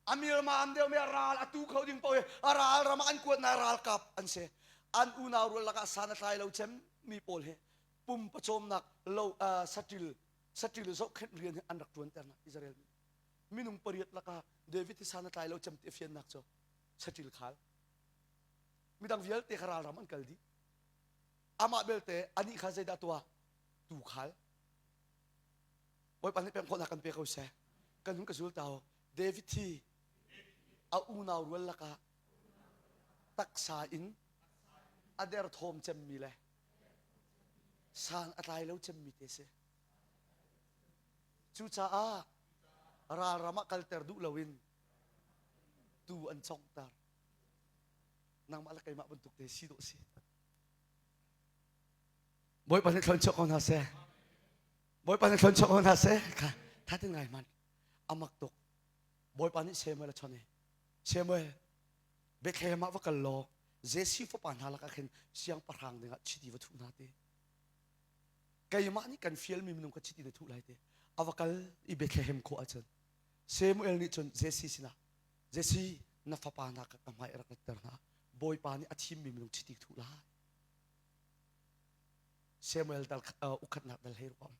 a mirmaam deuhmi a ral a tu kho ding paoh hi a ral ram ah an kuat hna ralkap an si an unau rual lakah san a tlai lo cem mi pawl hi pum pawcawmnak lo saṭil saṭil zohkhenh rian hi an rak ṭuanter hna Israel mi minung pariat lakah David hi san a tlai lo cem ti a fiannak cu saṭil khal midang vialte kha ralram an kal dih amah belte anih kha zeidah tuah tu khal Bawipa nih peng khawhnak kan pe ko seh kan hun ka zul tau David hi a unau rual lakah taksa in a derthawm cemmi le. San a tlai lo cemmi te si. Cucaah ralram ah kalter duh loin tuu an conghter. Nangmah le keimah bantuk te si dawh si. Bawipa nih thlon chuak ko hna seh. Bawipa nih thlon chuak ko hna seh. Kha tha tin ngai man. Amak tuk. Bawipa nih Samuel a chon i Samuel Bethlehem ah va kal law Jesse fapa hna lakah khin siangpahrang dingah chiti va thuh hna ti. Keimah nih kan fialmi minung kha chiti na thuh lai ti. A va kal i Bethlehem khua ahcun Samuel nih cun Jesse sinah Jesse na fapa hna kha ka hmai rak ratter hna. Bawipa nih a thimmi minung chiti thuh lai. Samuel dal ukhatnak dal hei ruam.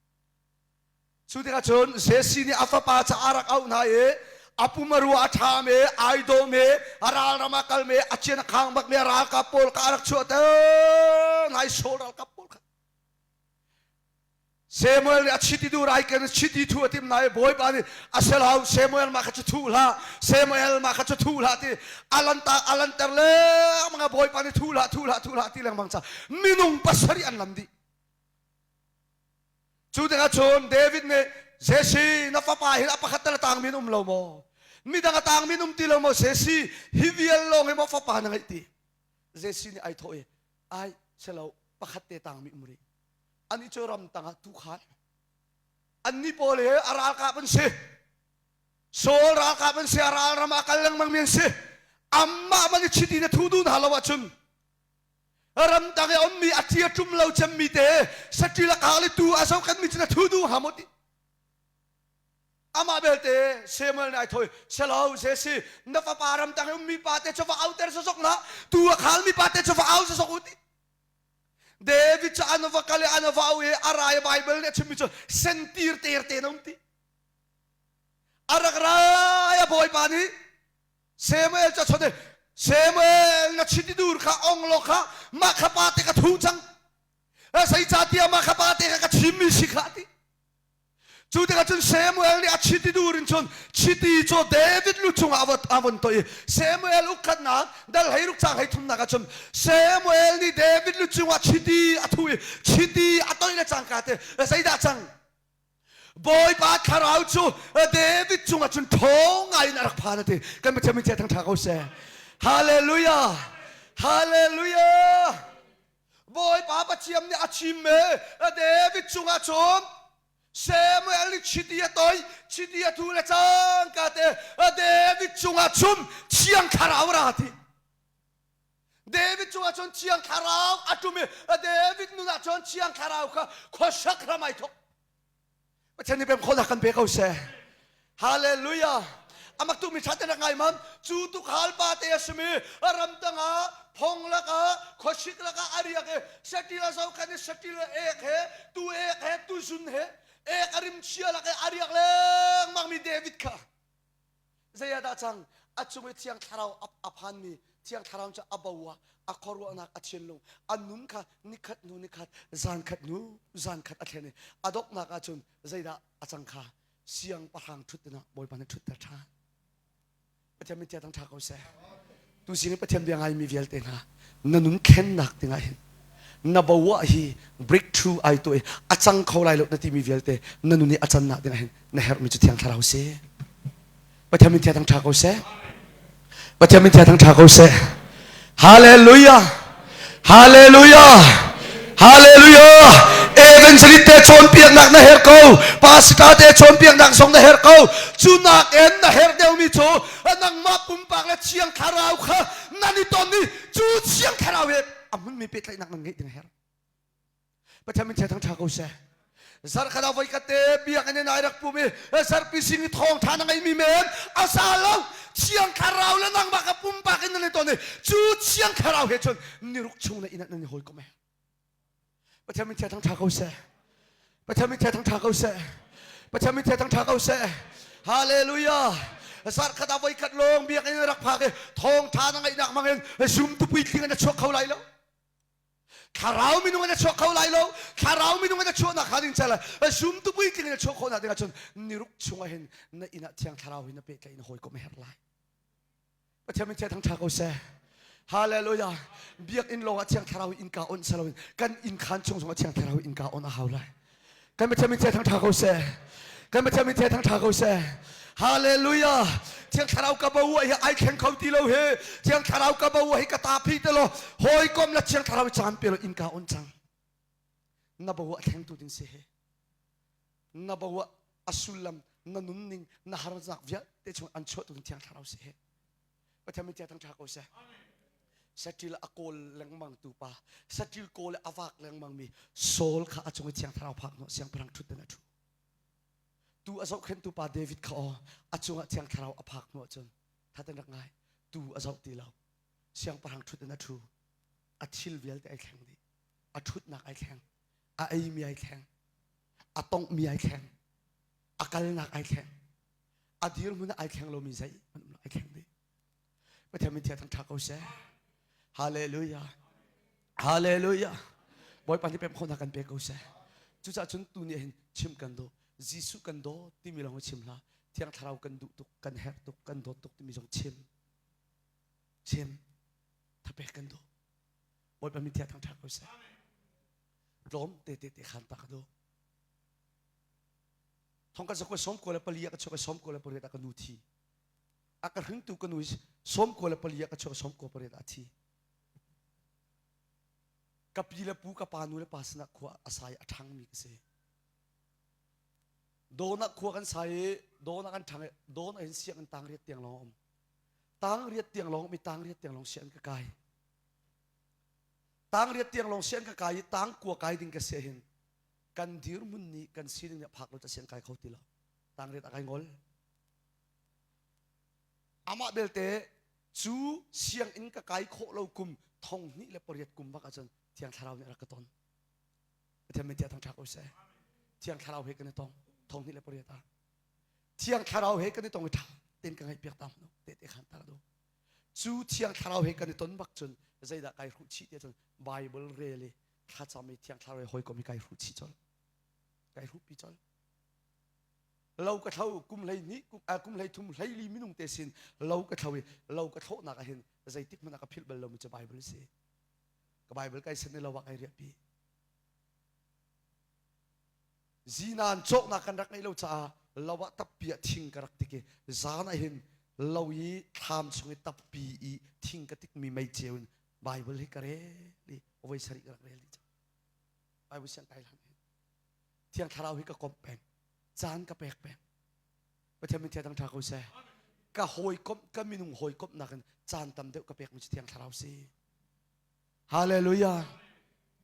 Cu tikah cun Jesse nih a fapa ca a rak auh hna i a pum a rua a ṭha me, ai dawh me, a ralram a kal me, a cian a khang bak me, a ralkap pawl kha a rak chuahter hna i Saul ralkap pawl kha. Samuel nih a chiti dur ai ken chiti thu a tim na i Bawipa nih a si lo Samuel mah kha cu thu hlah Samuel mah kha cu thu hlah ti alanta alanter lengmang a Bawipa nih thu hlah thu hlah thu hlah ti lengmang ca minung pasarih an lam dih. Cu tikah cun David nih Jesse na fapa hi a pakhat tal a tangmi an um lo maw? Midang a tangmi an um ti lo maw? Jesse hi vial lawng hi maw fapa na ngeih ti? Jesse nih ai thawh i ai selo pakhat te tangmi um rih. Ani cu ram tangah tuukhal. Anni pawl hi a ralkap an si. Saul ralkap an si, a ral ram ah kal lengmang mi an si. Amah man i chiti na thu duh hna lo ahcun ramtang i a ummi a ṭi a ṭum lo cemmi te saṭil a kak le tu a zohkhenhmi cu na thu duh hnga maw ti amah belte Samuel nih ai thoi selo Jesse na fapa ramtang i ummi pa te cu va auter sawsawk hlah tu a khalmi pa te cu va au sawsawk u ti David cu an va kal i an va au i a rai Bible nih a chimmi cu sentir ter te na um ti a rak rai a bawipa nih Samuel cu a chawnh i Samuel na chiti dur kha ong law kha mah kha pa te ka thu cang zeicahtiah mah kha pa te kha ka chimmi si kha ti cu tikah cun Samuel nih a chiti dur in cun chiti cu David lu cungah a von toih i Samuel ukkhatnak dal hei ruk cang hei thumnak ah cun Samuel nih David lu cungah chiti a thu i chiti a toih le cangka te zeidah cang Bawipa thlarau cu David cungah cun ṭhawng ngai in a rak phan a ti. Kan Pathian min thang ṭha ko seh. Hallelujah! Hallelujah! Bawipa Pathian nih a chim e David cungah cun Samuel nih chiti a toi, chiti a thu le cangka te David cungah cun Thiang Thlarau ra ti. David cungah cun Thiang Thlarau a ṭum i David nun ah cun Thiang Thlarau kha khuasak ram ai thawk. Pathian nih pem khawhnak kan pe ko seh. Hallelujah. Amak tukmi ṭha te rak ngai mam. Cu tukhal pa te a simi ramtang ah phong lakah khuasik lakah a riak i saṭil a zohkhan i saṭil ek he tu ek he tu zun he ek a rim chia lak i a riak lengmang mi David kha Zei ah dah cang? A cung i Thiang Thlarau a phanmi Thiang Thlarau cu a bo ah a khuaruahnak a thinlung a nun kha nikhat hnu nikhat zan khat hnu zan khat a thlen i a donghnak ahcun zeidah a cang kha siangpahrang ṭhut dingah Bawipa nih ṭhutter ṭhan. Pathian min tia ṭha ko seh. Tu zing i Pathian bia ngaimi vialte hna na nun thlennak dingah hin na bo ah hi breakthrough ai tuah i a cang kho lai lo na timi vialte na nun i a cannak dingah hin na herhmi cu Thiang Thlarau si. Pathian min thiang ṭha ko seh. Pathian min thiang ṭha ko seh. Hallelujah. Hallelujah. Hallelujah. Evangelist te cawnpiaknak na herh ko. Pastor te cawnpiaknak zong na herh ko. Cu nakin na herh deuhmi cu nangmah pumpak le Thiang Thlarau kha nan i ton i cu Thiang Thlarau he a hmunmi pehtlaihnak nan ngeih ding a herh. Pathian min thang ṭha ko seh. Zarh khat ah voikhat te biakinn in ai rak pum i zarhpi sing i thawngṭha na ngeimi men a sa lo Thiang Thlarau le nangmah ka pumpak in nan i ton i cu Thiang Thlarau he cun niruk chung na inn ah nan i hawikom he. Pathian min thang ṭha ko seh. Pathian min thang ṭha ko seh. Pathian min thang ṭha ko seh. Hallelujah. Zarh khat ah voikhat lawng biakinn in rak phak i thawngṭha na ngeihnak hmangin zumtu puitling in na chuak kho lai lo. Thlarau minung in a chuak kho lai lo. Thlarau minung in a chuahnak hnga ding cala zumtu puitling in a chuah khawhnak ding ahcun niruk chungah hin na inn ah Thiang Thlarau hi na pehtlaih in hawikom a herh lai. Pathian min thang ṭha ko seh. Hallelujah. Biakinn lawng ah Thiang Thlarau innka on si loin kan inn khaan chung zong ah Thiang Thlarau innka on a hau lai. Kan Pathian min thang tha ko seh. Kan Pathian min thang tha ko seh. Hallelujah. Thiang Thlarau ka bo hi ai thleng kho ti lo hi. Thiang Thlarau ka bo hi ka ta phi te lo. Hawikom la Thiang Thlarau caan pe lo innka on cang. Na bo a thleng tu ding si he. Na bo a sullam na nunning na harzak vialte chung an chuah tu ding Thiang Thlarau si he. Pathian min thang tha ko seh. Satil a kawl lengmang tu pa, satil kawl a vak lengmang mi Saul kha a cung i thiang thlarau phak no siangpahrang thut in a thu. Tu a zohkhenh tu pa David kha aw a cungah thiang thlarau a phak hnu ahcun thatan rak ngai tu a zoh ti lo. Siangpahrang thut in a thu. A thil vialte ai thleng dih. A thutnak ai thleng. A eimi ai thleng. A tonghmi ai thleng. A kalnak ai thleng. A dirhmun ai thleng lomi zei ai thleng dih. Pathian min thang tha ko seh. Hallelujah. Hallelujah. Bawipa nih pem khawhnak kan pe ko seh. Cucaah cun tu nih hin chim kan duh. Jesuh kan dawt timi lawng chim hlah. Thiang Thlarau kan duh tuk, kan herh tuk, kan dawt tuk timi zong chim. Chim. Thapek kan duh. Bawipa min thang tha ko seh. Tlawm te te te khan ta ka duh. Thong ka zakwa som ko le pali ka chuak som ko le pariat a ka nu thi. A ka hringtu ka nu som ko le pali ka chuak som ko pariat a thi. Ka pi le pu ka pa nu le pa sinah khua a sai a ṭhang mi ka si. Dawn ah khua kan sai i dawn ah kan ṭhang i dawn ah hin sianginn tang riat tiang lawng a um. Tang riat tiang lawng um i tang riat tiang lawng sianginn ka kai. Tang riat tiang lawng sianginn ka kai i tang kua kai ding ka si hin kan dirhmun nih kan sining nih a phak lo ca siang kai kho ti lo. Tang riat a kai ngol. Amah belte cu sianginn ka kai khawh lo kum thong hnih le pariat kum bak ahcun Thiang Thlarau nih a rak ka ton. Pathian min tiah thangṭhat ko seh. Thiang Thlarau he kan i tong thong hnih le pariat ah. Thiang Thlarau he kan i tong i ṭha tein ka ngaihpiak ta hmanu tehte khan ta ka duh. Cu Thiang Thlarau he kan i ton bak cun zeidah kai hruh chih tiah cun Bible rel i thlacam i Thiang Thlarau he hawikom i kai hruh chih colh. Kai hruhpi colh. Lo ka thlo kum hlei hnih kum hlei thum hlei li minung te sin lo ka thlo i lo ka thlawhnak ah hin zeitik hmanh ah ka philh bal lomi cu Bible si. Ka Bible kai sen i lo ah kai riahpi. Zinan cawknak kan rak ngeih lo caah lo ah tappi ah thing ka rak tik i zan ah hin lo i thlam chung i tappi i thing ka tikmi mei ceu in Bible hi ka rel i voi sarih ka rak rel dih cang. Bible siang kai hlan hin. Thiang Thlarau hi ka komh peng. Caan ka pek peng. Pathian min thiang ṭha ko seh. Ka hawikomh, ka minung hawikomh nakin caan tam deuh ka pekmi cu Thiang Thlarau si. Hallelujah.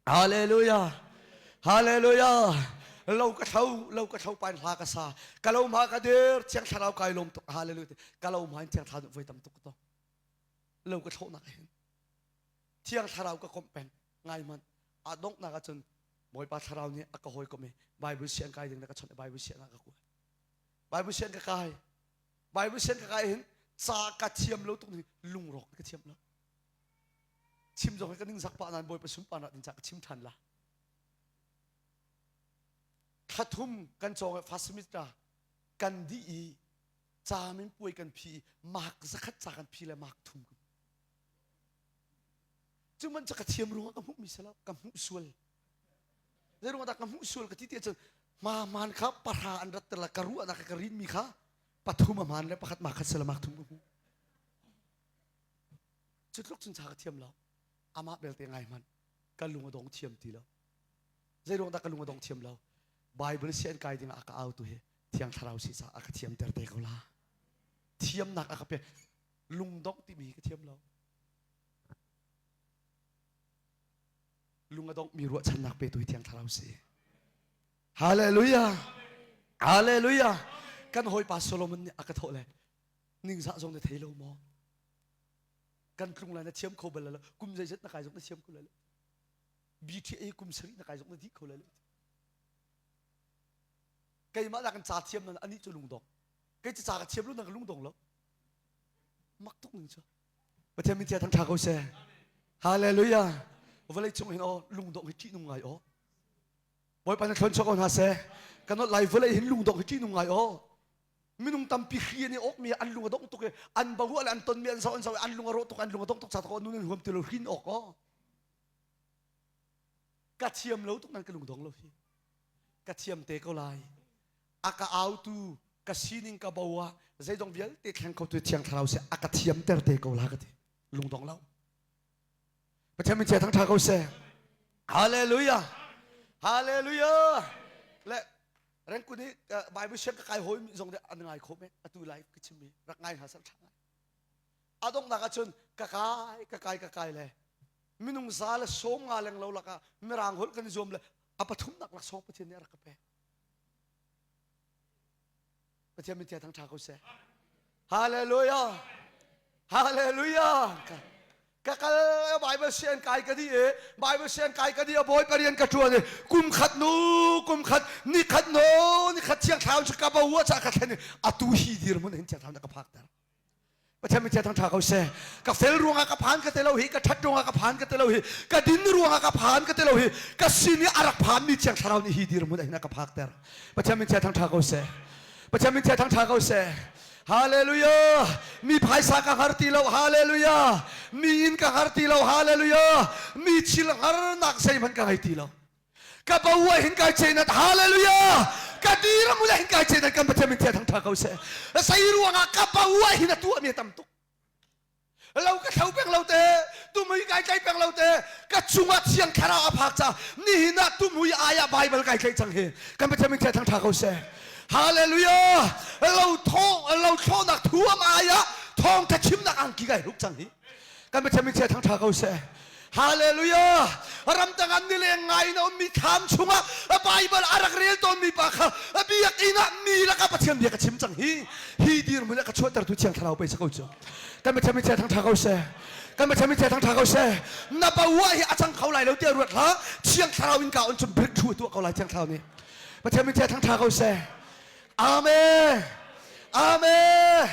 Hallelujah. Hallelujah. Lo ka thlo, lo ka thlo pain hla ka sa. Ka lo ma ka dir, Thiang Thlarau kai lawm tuk. Hallelujah. Ka lo ma in Thiang Thlarau voi tam tuk to. Lo ka thlo nak hin. Thiang Thlarau ka komh peng. Ngai man. A donghnak ahcun Bawipa Thlarau nih a ka hawikom i Bible siang kai ding na ka chawnh i Bible siang ah ka kuai. Bible siang ka kai. Bible siang ka kai hin ca ka thiam lo tuk ni lungrawk ka thiam lo. Chim zong hi ka ningzak pah nain Bawipa sunparnak ding ca ka chim ṭhan la. Thla thum kan cawng i first semester kan dih i ca min puai kan phi i mark zakhat ca kan phi le mark thum. Cu man cu ka thiam ruangah ka hmuhmi si lo, ka hmuh sual. Zei ruangah dah ka hmuh sual ka ti ti ahcun ma man kha pahra an rat la ka ruahnak ka rinmi kha pathum a man le pakhat ma khat sila mak thum ka hmu. Cu tluk cun cha ka thiam lo. Amah belte ngai hmanh ka lung a dong thiam ti lo. Zei ruang dah ka lung a dong thiam lo? Bible si an kai ding ah a ka au tu hi Thiang Thlarau si ca a ka thiamter te ko la. Thiamnak a ka pek. Lungdongh timi ka thiam lo. Lung a donghmi ruahchannak petu hi Thiang Thlarau si. Hallelujah. Hallelujah. Kan hawipa Solomon nih a ka thawh le ningzah zong na thei lo maw? Kan tlung lai na thiam kho bal lo. Kum zeizat na kai zong na thiam kho lai lo. BTA kum sarih na kai zong na dih kho lai lo. Keimah nak kan ca thiam nan anih cu lungdong. Kei cu ca ka thiam lo na ka lungdong lo. Mak tuk ning cu. Pathian min thang ṭha ko seh. Hallelujah. Vawlei cung hin aw lungdongh hi ṭihnung ngai aw. Bawipa na thlon chuak ko hna seh. Kan not lai vawlei hin lungdongh hi ṭihnung ngai aw. Minung tampi hri an i awkmi an lung a dong tuk i an baruah le an tonmi an zoh an zoh i an lung a rawh tuk an lung a dong tuk ca tuk nun an huam ti lo hrin awk aw. Ka thiam lo tuk nan ka lung dong lo hi. Ka thiam te ko lai. A ka autu ka sining ka bo ah zeidong vialte thleng kho tu thiang thlarau si a ka thiam ter te ko la ka ti. Lung dong lo. Pathian min chia thang tha ko seh. Hallelujah. Hallelujah. Le rengkun hi Bible siang ka kai hawi mi zong an ngai kho men atu live ka chim mi rak ngai hna sal tha ngai. Adong nak ahcun ka kai ka kai ka kai le minung za le sawm nga leng lo laka mirang holh kan zuam le a pathum nak laksawng Pathian nih a rak ka pek. Pathian min thang tha ko seh. Hallelujah. Hallelujah. Ka kal Bible sian kai ka di e Bible sian kai ka di a bawi parian ka tuan e kum khat nu kum khat ni khat no ni khat thiang thlau chu ka ba wa cha ka thlen atu hi dir mun hin thiang thlau na ka phak ter Pathian min thang ṭha ko seh. Ka fel ruangah ka phan ka te lo hi, ka ṭhat ruangah ka phan ka te lo hi, ka din ruangah ka phan ka te lo hi, ka sin i a rak phanmi Thiang Thlarau nih hi dirhmun ah hin a ka phakter. Pathian min thang ṭha ko seh. Pathian min thang ṭha ko seh. Hallelujah. Mi phaisa ka har ti lo. Hallelujah. Mi inn ka har ti lo. Hallelujah. Mi thil harnak zeihmanh ka ngei ti lo. Ka bawa hin kai chenat hallelujah ka dir mu hin kai chenat kan Pathian min thia thang tha ko seh sei ruangah ka bawa hin a tuah mi tam tuk lo ka thlo peng lo te tumui kai tlai peng lo te ka chungah thiang thlarau a phak ca nihin ah tumui ayah bible kai tlai cang hi kan Pathian min thia thang tha ko seh hallelujah lo tho lo thlawnak thuam ayah thawng tha chimnak angki kai ruk cang hi kan Pathian min thia thang tha ko seh Hallelujah! Ramtang an nileng ngai in a ummi thlam chungah Bible a rak rel tawnmi pa kha biakinn ah mi lakah Pathian bia ka chim cang hi. Hi dirhmun ah ka chuahtertu Thiang Thlarau pei si ko cu. Kan Pathian min thang ṭha ko seh. Kan Pathian min thang ṭha ko seh. Na paua hi a cang kho lai lo tiah ruat hlah. Thiang Thlarau in ka on cun breakthrough tuah ko lai Thiang Thlarau nih. Pathian min thang ṭha ko seh. Amen. Amen.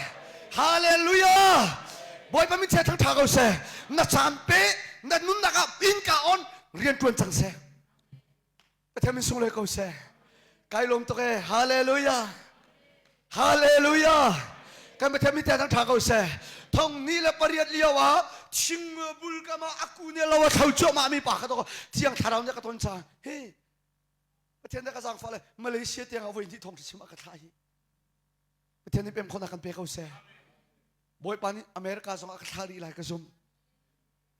Hallelujah. Bawipa min chia thangtha ko seh. Na caan pe, na nunnak ah innka on rian tuan cang seh. Pathian min sunglawi ko seh. Kai lawm tuk e. Hallelujah. Hallelujah. Kan Pathian min chia thangtha ko seh. Thong ni le pariat lio ah ching bul kama aku ne lo a thlo cuahmah mi pa kha to thiang thlarau nih ka ton cang. Hey, Pathian nih ka zaangfah le Malaysia tiang ah voi hnih thawng chim a ka thlah hi. Pathian nih pem khawhnak kan pe ko seh. Bawipa nih America zong a ka thlah rih lai ka zum.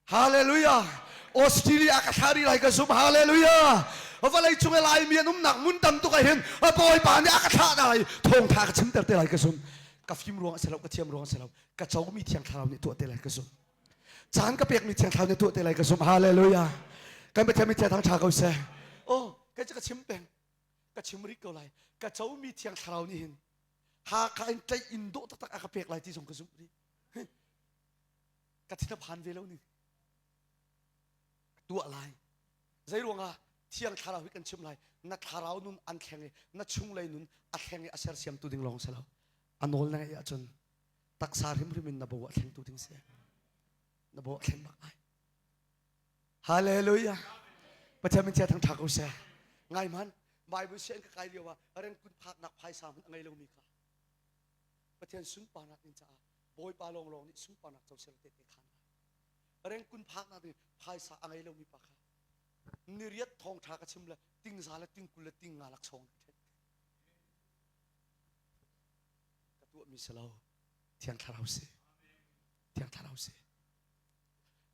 Hallelujah. Australia a ka thlah rih lai ka zum. Hallelujah. Vawlei cung i Laimi an umnak mun tam tuk ah hin Bawipa nih a ka thlah lai thawngtha ka chimter te lai ka zum. Ka fim ruang a si lo, ka thiam ruang a si lo. Ka comi thiang thlarau nih tuah te lai ka zum. Caan ka pekmi thiang thlarau nih tuah te lai ka zumh. Hallelujah. Kan Pathian mi thiang ṭha ko seh. Oh, kei cu ka chim peng. Ka chim rih ko lai. Ka comi thiang thlarau nih hin Hakha in tlaih in dawh taktak a ka pek lai ti zong ka zumh rih. Ka thin a phan ve lo ni. Tuah lai. Zei ruangah thiang thlarau hi kan chim lai. Na thlarau nun an thleng i na chunglei nun a thleng i a sersiamtu ding lawng si lo. A nawl na ngeih ahcun taksa hrimhrim in na bo a thlengtu ding si na bo a thlen bak lai hallelujah pathian min chia thang tha ko seh ngai man bible sian ka kai lio ah rengkun phaknak phaisa hmanh a ngei lomi kha pathian sunparnak ding caah bawipa lawng lawng nih sunparnak co sel te te khan lai rengkun phaknak ding phaisa a ngei lomi pa kha niriat thawng tha ka chim le tingza le tingkul le tinga lak song ka tuahmi si lo thiang thlarau si thiang thlarau si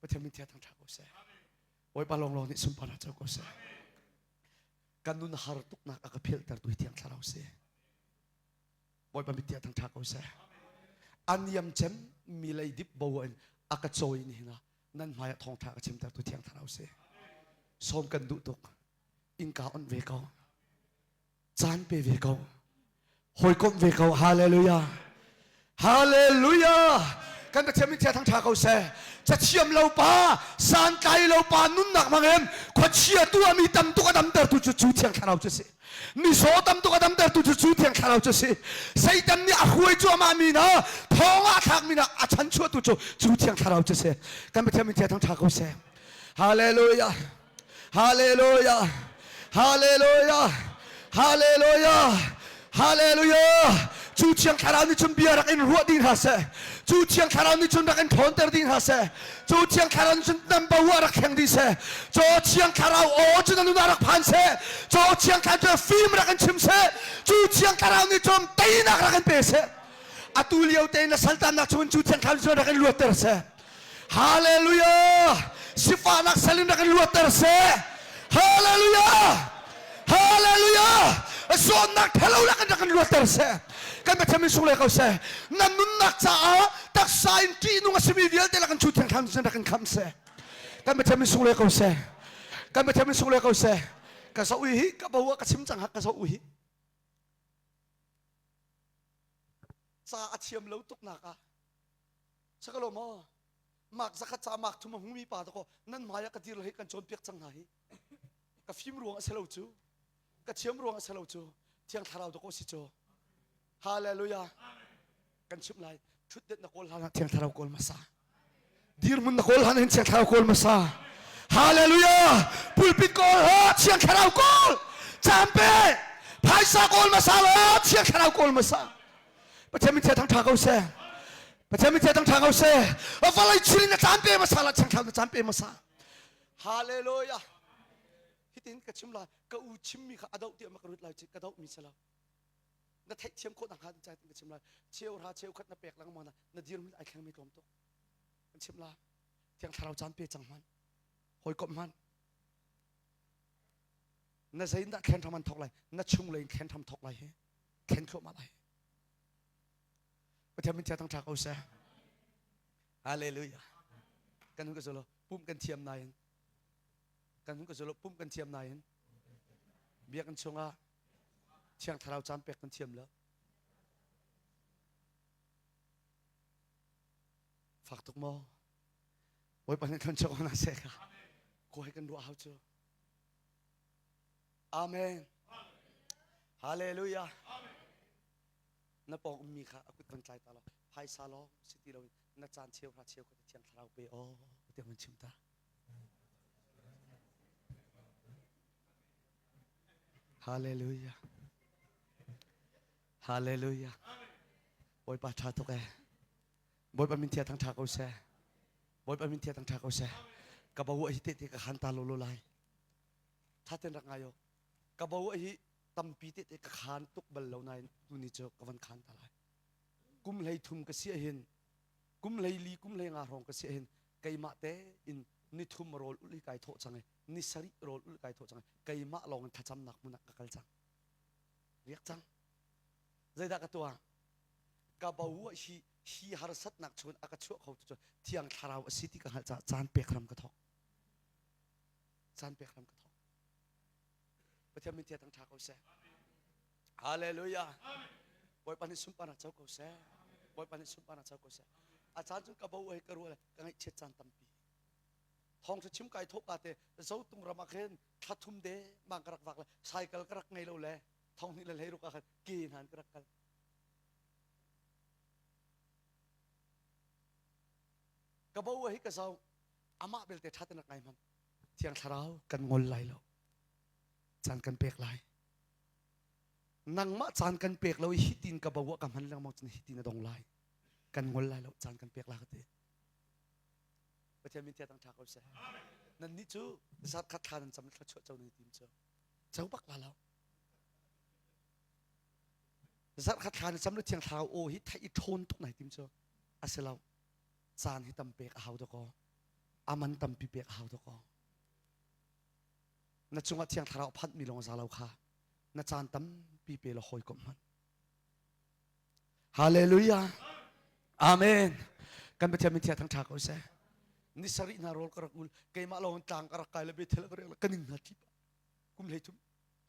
pathian min thiang thangṭha ko seh bawipa lawnglawng nih sunparnak co ko seh kan nun har tuknak a ka philhter tu hi thiang thlarau si bawipa mit thiang thangṭha ko seh aniam cem mi lei dip bo in a ka cawi ni hina nan hmai ah thawngṭha ka chimter tu thiang thlarau si sawm kan duh tuk innka on ve ko caan pe ve ko hawikomh ve ko hallelujah hallelujah kan Pathian min thang tha ko seh cathiam lo pa santlai lo pa nunnak hmangin khuachia tu ami tam tuk a damter tu cu cu thiang thlarau cu si mizaw tam tuk a damter tu cu cu thiang thlarau cu si Satan nih a hruai cuahmah mi na thawng ah thlak mi na a chanchuah tu cu cu thiang thlarau cu si kan Pathian min thang tha ko seh hallelujah Hallelujah! Hallelujah! Hallelujah! Hallelujah! Cu Thiang Thlarau nih cun bia rak in ruah ding hna seh. Cu Thiang Thlarau nih cun rak in ṭhawnter ding hna seh. Cu Thiang Thlarau nih cun nan bo ah rak thleng dih seh. Cu Thiang Thlarau aw cu na nun ah rak phan seh. Cu Thiang Thlarau cu fim rak in chim seh. Cu Thiang Thlarau nih cun teinak rak in pe seh. Atu lio te na saltannak chungin cu Thiang Thlarau nih cun rak in luatter seh. Hallelujah! Sifahnak sal in rak in luatter seh. Hallelujah! Hallelujah! Zawnnak thalo lak in rak in luatter seh. Kan Pathian min sung le ko seh. Na nunnak caah taksa in ṭihnung a simi vialte lak in chu thiang thlarau rak in khamh seh. Kan Pathian min sung le ko seh. Kan Pathian min sung le ko seh. Ka zoh hi ka bo ka chim cang ha ka zoh hi. Ca a thiam lo tuk nak ah Sakalo maw? Mak zakhat ca mak thum a hmumi pa dakaw nan hmai ah ka dir hei kan cawnpiak cang hna hi. Ka fim ruang a si lo cu. Ka thiam ruang a si lo cu. Thiang thlarau dakaw si cu. Hallelujah. Kan chimh lai. Thutdet na kawl hlan ah thiang thlarau kawl hmasa. Dirhmun na kawl hlan hin thiang thlarau kawl hmasa. Hallelujah. Pulpit kawl ha thiang thlarau kawl. Caan pe. Phaisa kawl hmasa lo thiang thlarau kawl hmasa. Pathian min thang tha ko seh. Pathian min thang tha ko seh. Vawlei chilin na caan pe hmasa la changthlau na caan pe hmasa. Hallelujah. Hitin ka chim lai ka u chimmi kha a doh tiah ma ka rut lai chi ka doh mi si lo. Na theih thiam khawh nak hnga cai ka chim lai. Cheu ra cheu khat na pek lengmang na na dirhmun ai thleng mi tlawm tuk. Kan chim la. Thiang thlarau caan pe cang hman. Hawikom hman. Na zein dah thlen hram an thok lai. Na chung lei in thlen hram thok lai hi. Thlen thluahmah lai. Pathian min thang tha ko seh. Hallelujah. Kan hun ka zulo pum kan thiam nain kan hun ka zulo pum kan thiam nain biakinn chungah thiang thlarau caan pek kan thiam lo. Fak tuk maw? Bawipa nih thon chok na seh ka. Ko he kan ruah hau cu. Amen. Hallelujah. Na pawng ummi kha a kut van tlai ta law phaisa lawng si ti loin na caan cheu hra cheu kha thiang thlarau pe aw tiang van chim ta. Hallelujah. Hallelujah. Bawipa ṭha tuk ee. Bawipa min thia thang ṭha ko seh. Bawipa min thia thang ṭha ko seh. Ka bo hi te te ka khan ta lo lo lai. Ṭha ten rak ngai ok. Ka bo hi tampi te te ka khan tuk bal lo nain tuni cu ka van khan ta lai. Kum hlei thum ka si hin kum hlei li kum hlei nga hrawng ka si hin keimah te in ni thum rawl ul hi kai thawh cang i ni sarih rawl ul kai thawh cang i keimah lawng in thlacamnak hmun ah ka kal cang. Riak cang. Zeidah ka tuah? Ka bo hi hi harsatnak chun a ka chuah kho tu cu thiang thlarau a si ti ka hngalh caah caan pek ram ka thawk. Caan pek ram ka thawk. Pathian min thang ṭha ko seh. Hallelujah. Bawipa nih sunparnak co ko seh. Bawipa nih sunparnak co ko seh. A caan cun ka bo ai ka ruah le ka ngaihchiat caan tampi. Thawng ṭha chim kai thawk ka te zotung ram ah khin thla thum de mang ka rak vak le cycle ka rak ngei lo le thong hnih le hlei ruk ah khan ke hnan ka rak kal. Ka bo hi ka zau amah belte ṭha ten rak ngai hmanh. Thiang Thlarau kan ngol lai lo. Caan kan pek lai. Nangmah caan kan pek lo i hitin ka bo ah ka hman lengmang cun hitin a dong lai. Kan ngol lai lo caan kan pek la ka ti. Pathian min thiatang ṭha ko seh. Nan nih cu zat khat thla nan cam thluachuah co nan tim cu. Co bak la lo. Zarh khat thla na cam le thiang thlarau aw hi theih i ṭhawn tuk nai tim cu. A si lo. Caan hi tam pek a hau dakaw. Aman tampi pek a hau dakaw. Na cungah thiang thlarau phanh mi lawng za lo kha. Na caan tampi pe law hawikomh hmanh. Hallelujah. Amen. Kan Pathian min thang ṭha ko seh. Ni sarih hna rawl ka rak ul. Keimah lawng tlang ka rak kai le Bethel ka riak ka ning hna ṭip. Kum hlei thum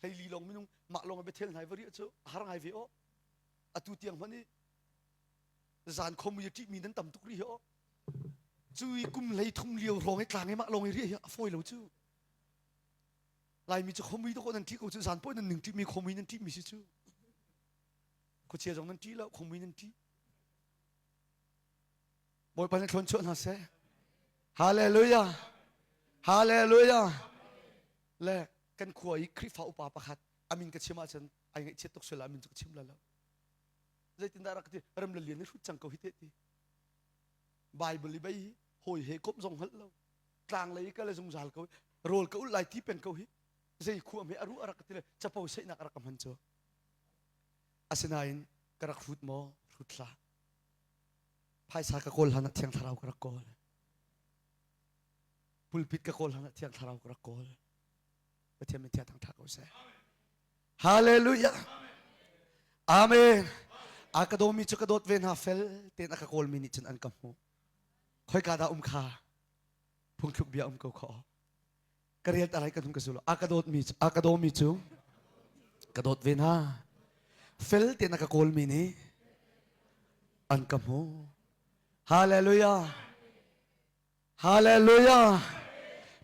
hlei li lawng minung mah lawng Bethel hna va riah cu a har ngai ve aw. Atu tiang hmanh i zan khom i ṭihmi nan tam tuk rih hi aw. Cu i kum hlei thum lio hrawng i tlang i mah lawng i riah hi a fawi lo cu. Laimi cu khomui dawh nan ṭih ko cu zan paoh nan ning ṭihmi khomui nan ṭihmi si cu. Khuachia zong nan ṭih lo khomui nan ṭih. Bawipa nih thlawn chuah hna seh. Hallelujah. Hallelujah. Le kan khua i Khrihfa upa pakhat amin ka chim ahcun ai ngaihchiat tuk sual amin cu ka chim la lo. Zeitindah rak ti rem le lian i hrut cang ko hi te ti. Bible i bei hi hawi he komh zong hngalh lo. Tlang lei ka le zungzal ko rawl ka ul lai ti peng ko hi. Zei khua me aru arak ti le capo seihnak arak ka hman cu. Asinain ka rak hrut maw? Hrut hlah. Phaisa ka kawl hlan ah Thiang Thlarau ka rak kawl. Pulpit ka kawl hlan ah Thiang Thlarau ka rak kawl. Pathian min thiang thangtha ko seh. Hallelujah. Amen. A ka dawmi cu ka dawt ve hna fel tein a ka kawlmi nih cun an ka hmuh. Khoika dah um kha? Phungthluk bia um ko kho. Ka rel ta lai kan hung ka zul. A ka dawtmi a ka dawmi cu ka dawt ve hna. Fel tein a ka kawlmi nih an ka hmuh. Hallelujah. Hallelujah.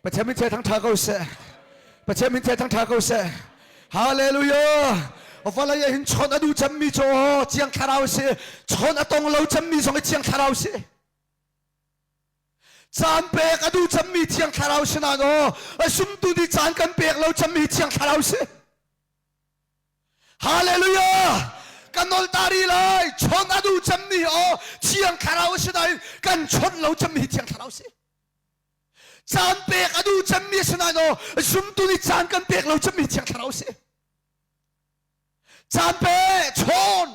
Pathian min thang tha ko seh. Pathian min thang tha ko seh. Hallelujah. Vawlei ah hin chon a du cemmi cu Thiang Thlarau si. Chon a tong lo cemmi zong i Thiang Thlarau si. Caan pek a duh cemmi Thiang Thlarau si nain aw a sumtu nih caan kan pek lo cemmi Thiang Thlarau si. Hallelujah! Kan nol ta rih lai. Chawnh a duh cemmi aw Thiang Thlarau a si nain kan chawnh lo cemmi hi Thiang Thlarau si. Caan pek a duh cemmi a si nain aw zumtu nih caan kan pek lo cemmi hi Thiang Thlarau si. Caan pe chawn.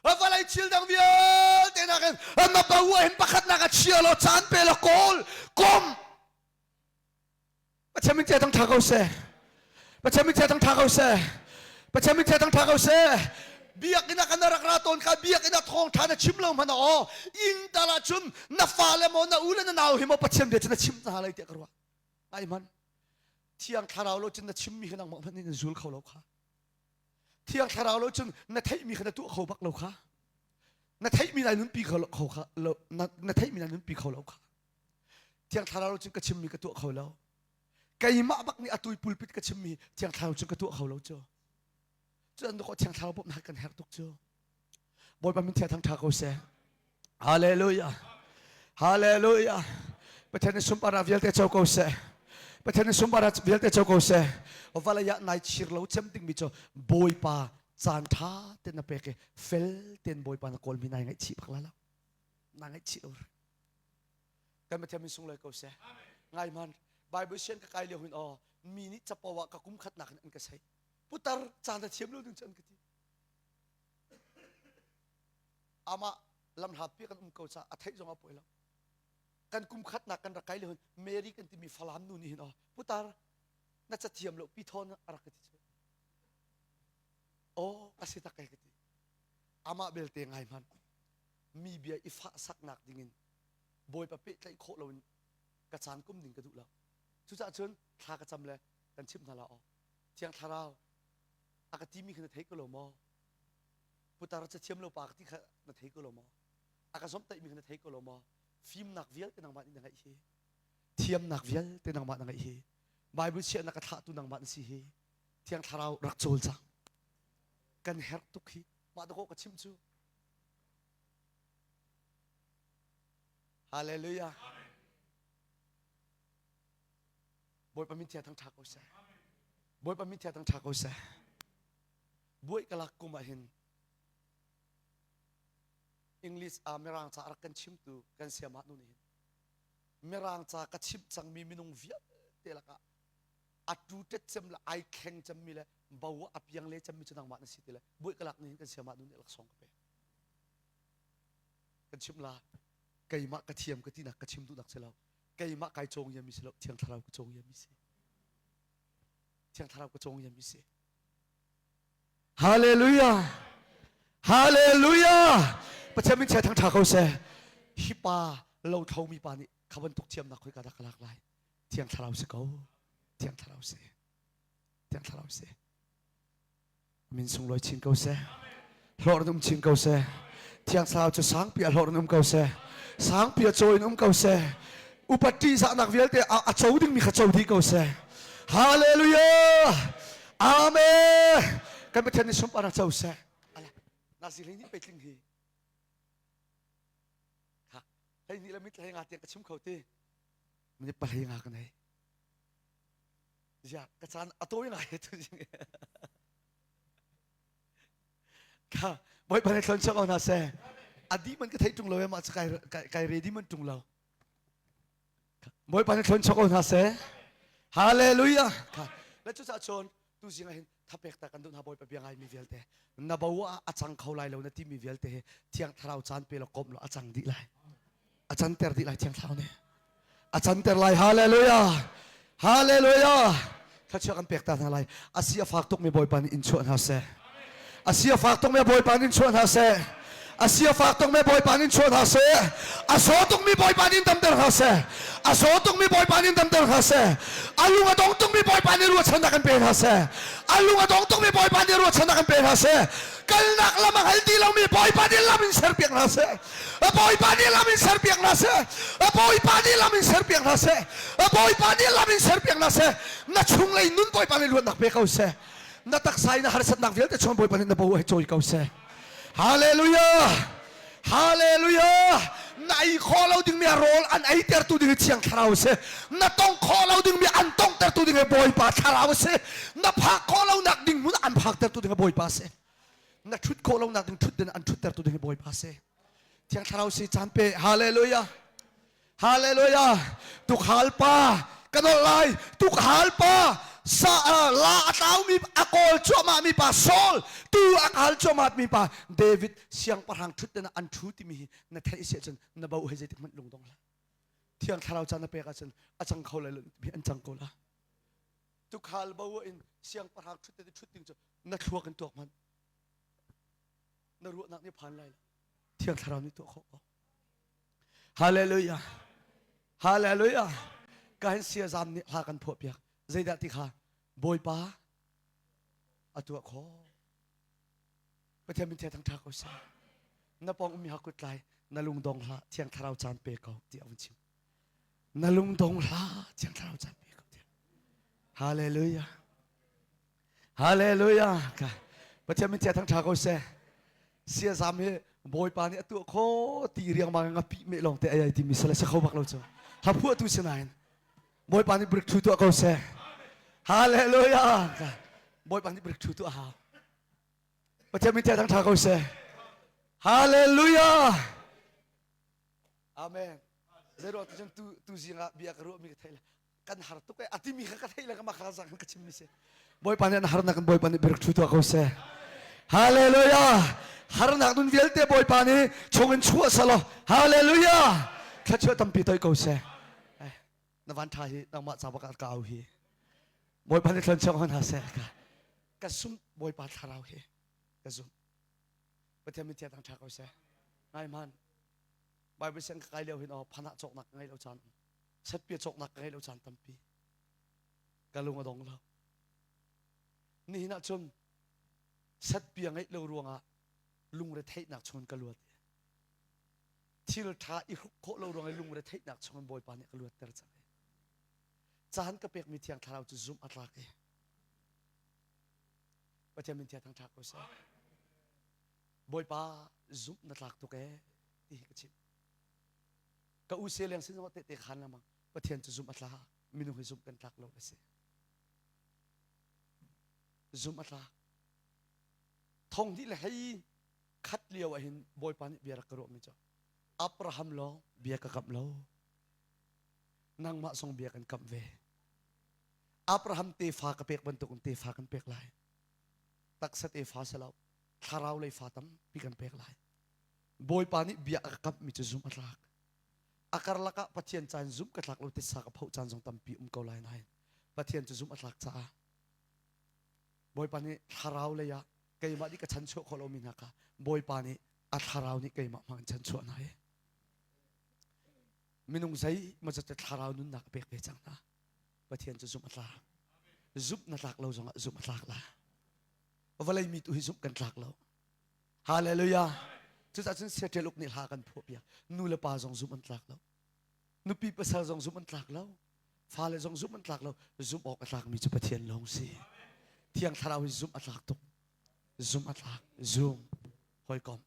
Vawlei thil dang vialte nakin na bo ah hin pakhatnak a chia law caan pe law kawl kom Pathian min thang tha ko seh. Pathian min thang tha ko seh. Pathian min thang tha ko seh. Biakinn ah kan rak ra tawn kha biakinn ah thawng tha na chim lo hmanh aw inn tal ah cun na fale maw na u le na nau hi maw Pathian bia cu na chim hna lai tiah ka ruah. Ai man Thiang Thlarau lo cun na chimmi kha nangmah hmanh nih na zul kho lo kha. Thiang Thlarau lo cun na theihmi kha na tuah kho bak lo kha. Na theihmi nai nunpi kho kha na theihmi nai nunpi kho lo kha. Thiang Thlarau cun ka chimmi ka tuah kho lo. Keimah bak nih atui pulpit ka chimmi Thiang Thlarau cun ka tuah kho lo cu. Cu an ko Thiang Thlarau bawmhnak kan herh tuk cu. Bawipa min thiang thangtha ko seh. Hallelujah. Hallelujah. Pathian nih sunparnak vialte co ko seh. Pathian nih sunparnak vialte co ko seh. Vawlei ah nai chir lo cem dingmi cu Bawipa caan ṭha ten na pek i fel ten Bawipa na kawlmi nai ngaihchih bak la lo. Na ngaihchih lo. Kan Pathian min sunglawi ko seh. Ngai man Bible sian ka kai lio hin aw mi nih capo ah ka kum khatnak in an ka sei. Putar caan na thiam lo ding cu an ka ti. Amah lamhlat pi kan um ko ca a theih zong a poi lo. Kan kum khatnak kan rak kai lio hin Mary kan timi Falam nu nih hin aw putar na ca thiam lo pi thawn a rak ka ti cu. Aw a si tak kai ka ti. Amah belte ngai hman mi bia i fah saknak dingin Bawipa pehtlaih khawh loin ka caan kum ding ka duh lo. Cucaah cun thla ka cam le kan chimh hna la aw. Thiang Thlarau a ka timi kha na thei ko lo maw? Putar cathiam lo pa ka ti kha na thei ko lo maw? A ka zomhtaihmi kha na thei ko lo maw? Fimnak vialte nangmah nih na ngeih hi. Thiamnak vialte nangmah na ngeih hi. Bible chiahnak ka thlahtu nangmah na si hi. Thiang Thlarau rak cawl cang. Kan herh tuk hi. Mah dawh ka chim cu. Hallelujah. Bawipa min thia thang tha ko seh. Bawipa min thia thang tha ko seh. Buai ka lak kum ah hin English a Mirang ca rak kan chimtu kan siamah nu nih hin Mirang ca ka chimh cangmi minung vialte lakah a tu tet cem le ai thleng cemmi le bo a piang le cemmi cu nangmah na si ti le buai ka lak nih hin kan siamah nu nih laksawng ka pe. Kan chimh la keimah ka thiam ka tinak ka chim duhnak si lo keimah kai cawng yami si lo thiang thlarau ka cawng yami si thiang thlarau ka cawng yami si Hallelujah Hallelujah Pathian min chia thang tha ko seh hi pa lo tho mi pa nih kha bantuk thiamnak khoi ka dah ka lak lai thiang thlarau si ko thiang thlarau si thiang thlarau si Min sunglawi chin ko seh. Hlawh in um chin ko seh. Thiang Thlarau cu sangpi ah hlawh in um ko seh. Sangpi ah caw in um ko seh. Upat ṭihzahnak vialte a co dingmi kha co dih ko seh. Hallelujah! Amen! Kan Pathian nih sunparnak co seh. Ala, nazi hlei nih peitling hi. Ha, hlei nih le mit hlei nga tiang ka chim kho ti. Mini pahlei nga ka nei. Ziah, ka caan a tawi ngai tu jing. Kha Bawipa nih thlon chuak ko hna seh. A dih man ka theih ṭung lo e mah cu kai kai ready man ṭung lo. Bawipa nih thlon chuak ko hna seh. Hallelujah. Kha le cucaah cun tu zing ah hin thapek ta kan duh hna Bawipa bia ngai mi vialte na bo ah a cang kho lai lo na ti mi vialte hi Thiang Thlarau caan pe law komh law a cang dih lai. A canter dih lai Thiang Thlarau nih. A canter lai. Hallelujah. Hallelujah. Thluachuah kan pek ta hna lai. A si a fak tukmi Bawipa nih in chuah hna seh. A si a fak tukmi Bawipa nih in chuah hna seh. A si a fak tukmi Bawipa nih in chuah hna seh. A saw tukmi Bawipa nih in damter hna seh. A saw tukmi Bawipa nih in damter hna seh. A lung a dong tukmi Bawipa nih ruahchannak kan pe hna seh. A lung a dong tukmi Bawipa nih ruahchannak kan pe hna seh. Kalnak lam a hngal ti lomi Bawipa nih lam in serpiak hna seh. Bawipa nih lam in serpiak hna seh. Bawipa nih lam in serpiak hna seh. Bawipa nih lam in serpiak hna seh. Na chunglei nun Bawipa nih luatnak pe ko seh. Na taksa in na harsatnak vialte chung Bawipa nih na bo he cawi ko seh. Hallelujah. Hallelujah. Na ei khawh lo dingmi a rawl an ei tertu ding hi Thiang Thlarau si. Na tong khawh lo dingmi an tong tertu ding hi Bawipa Thlarau si. Na phak khawh lo nak ding hmun an phak tertu ding hi Bawipa si. Na ṭhut khawh lonak ding ṭhut ding an ṭhuttertu ding hi Bawipa si. Thiang Thlarau si caan pe. Hallelujah. Hallelujah. Tukhal pa ka nolh lai. Tukhal pa sa la a tlaumi a kawl cuahmah mi pa Saul tu a kaal cuahmah mi pa David siangpahrang ṭhut ding an ṭhu timi hi na theih si ahcun na bo he zeitik hmanh lung dong hlah. Thiang Thlarau caan na pek ahcun a cang kho lai lo timi an cang ko la. Tukhal bo in siangpahrang ṭhut ding ṭhut ding cu na thluak in tuak hmanh na ruahnak nih phan lai lo Thiang Thlarau nih tuah khawh ko. Hallelujah. Hallelujah. Ka hin siazam nih hla kan phuah piak. Zeidah ti kha Bawipa a tuah khawh. Pathian min thang tha ko seh. Na pong ummi hakut lai na lung dong hlah Thiang Thlarau caan pe ko ti a vun chim. Na lung dong hlah Thiang Thlarau caan pe ko ti. Hallelujah. Hallelujah. Ka Pathian min thang tha ko seh. Siazam hi Bawipa nih a tuah kho ti riangmang nga pi me long te ai ai ti mi sala se kho bak lo chu. Ha phuah tu sinain Bawipa nih breakthrough tuah ko seh. Hallelujah. Ka Bawipa nih breakthrough tuah hau. Pathian min thang tha ko seh. Hallelujah. Amen. Zeiruang tu cun tu tu zing ah bia ka ruah mi ka thei kan har tuk e a timi kha ka theih le ka mah kha zang ka chim mi si. Bawipa nih an harnak in Bawipa nih breakthrough tuah ko seh. Hallelujah. Harnak nun vialte Bawipa nih chung in chuah selaw. Hallelujah. Thluachuah tampi toi ko seh. Na van tha hi nangmah ca bak ka au hi. Bawipa nih thluan chuak hna seh. Ka ka sum Bawipa thlarau hi ka zum. Pathian min thiang tha ko seh. Ngai man. Bible siang ka kai lio hin aw phanah cawknak ka ngei lo caan setpia cawknak ka ngei lo caan tampi ka lung a dong lo. Nihin ah cun setpia ngeih lo ruangah lungre theihnak chungin ka luat. Thil ṭha i hruk khawh lo ruangah lungre theihnak chungin Bawipa nih ka luatter cang. Caan ka pekmi Thiang Thlarau cu zumh a tlak i Pathian min thiang thangṭha ko seh. Bawipa zumh na tlak tuk ee ti hi ka chim. Ka u se leng sin zong tehte khan lengmang Pathian cu zumh a tlak minung hi zumh kan tlak lo a si. Zumh a tlak. Thong hnih le hlei khat lio ah hin Bawipa nih bia rak ka ruahmi cu Abraham lawng bia ka kamh lo. Nangmah zong bia kan kamh ve. Abraham tefa ka pek bantuk in tefa kan pek lai. Taksa tefa si lo, thlarau lei fa tampi kan pek lai. Bawipa nih bia a ka kamhmi cu zumh a tlak. A karlak ah Pathian caan zumh ka tlak lo titsa ka phoh caan zong tampi um ko lai nain Pathian cu zumh a tlak caah Bawipa nih thlarau lei ah keimah nih ka chanchuah khawh lomi hna kha Bawipa nih a thlarau nih keimah hmang in chanchuah hna hi. Minung zei maw te thlarau nunnak a pek ve cang hna. Pathian cu zumh a tlak. Zumh na tlak lo zongah zumh a tlak la. Vawlei mi tu hi zumh kan tlak lo. Hallelujah. Cucaah cun siaṭial uk nih hla kan phuah piak. Nu le pa zong zumh an tlak lo. Nupi pasal zong zumh an tlak lo. Fale zong zumh an tlak lo. Zumh awk a tlakmi cu Pathian lawng si. Thiang Thlarau hi zumh a tlak tuk. Zumh a tlak. Zum. Hawikom.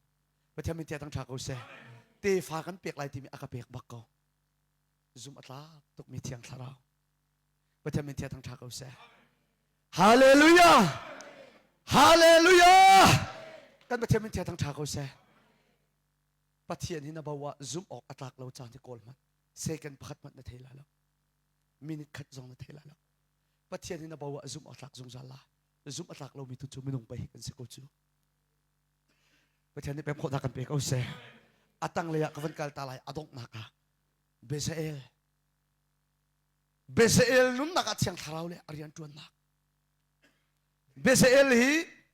Pathian min tiang ṭha ko seh. Tefa kan pek lai timi a ka pek bak ko. Zumh a tlak tukmi Thiang Thlarau. Pathian min thiang ṭha ko seh. Hallelujah! Hallelujah! Kan Pathian min thia thang ṭha ko seh. Pathian hi na bo ah zumh awk a tlak lo caan hi kawl hmanh. Second pakhat hmanh na thei lai lo. Minute khat zong na thei lai lo. Pathian hi na bo ah zumh awk tlak zungzal la. Zumh a tlak lomi tu cu minung pei kan si ko cu. Pathian nih pek khawhnak kan pe ko seh. A tanglei ah ka van kal ta lai a donghnak ah Bezael Bezael nunnak ah Thiang Thlarau le a rian ṭuannak Bezael hi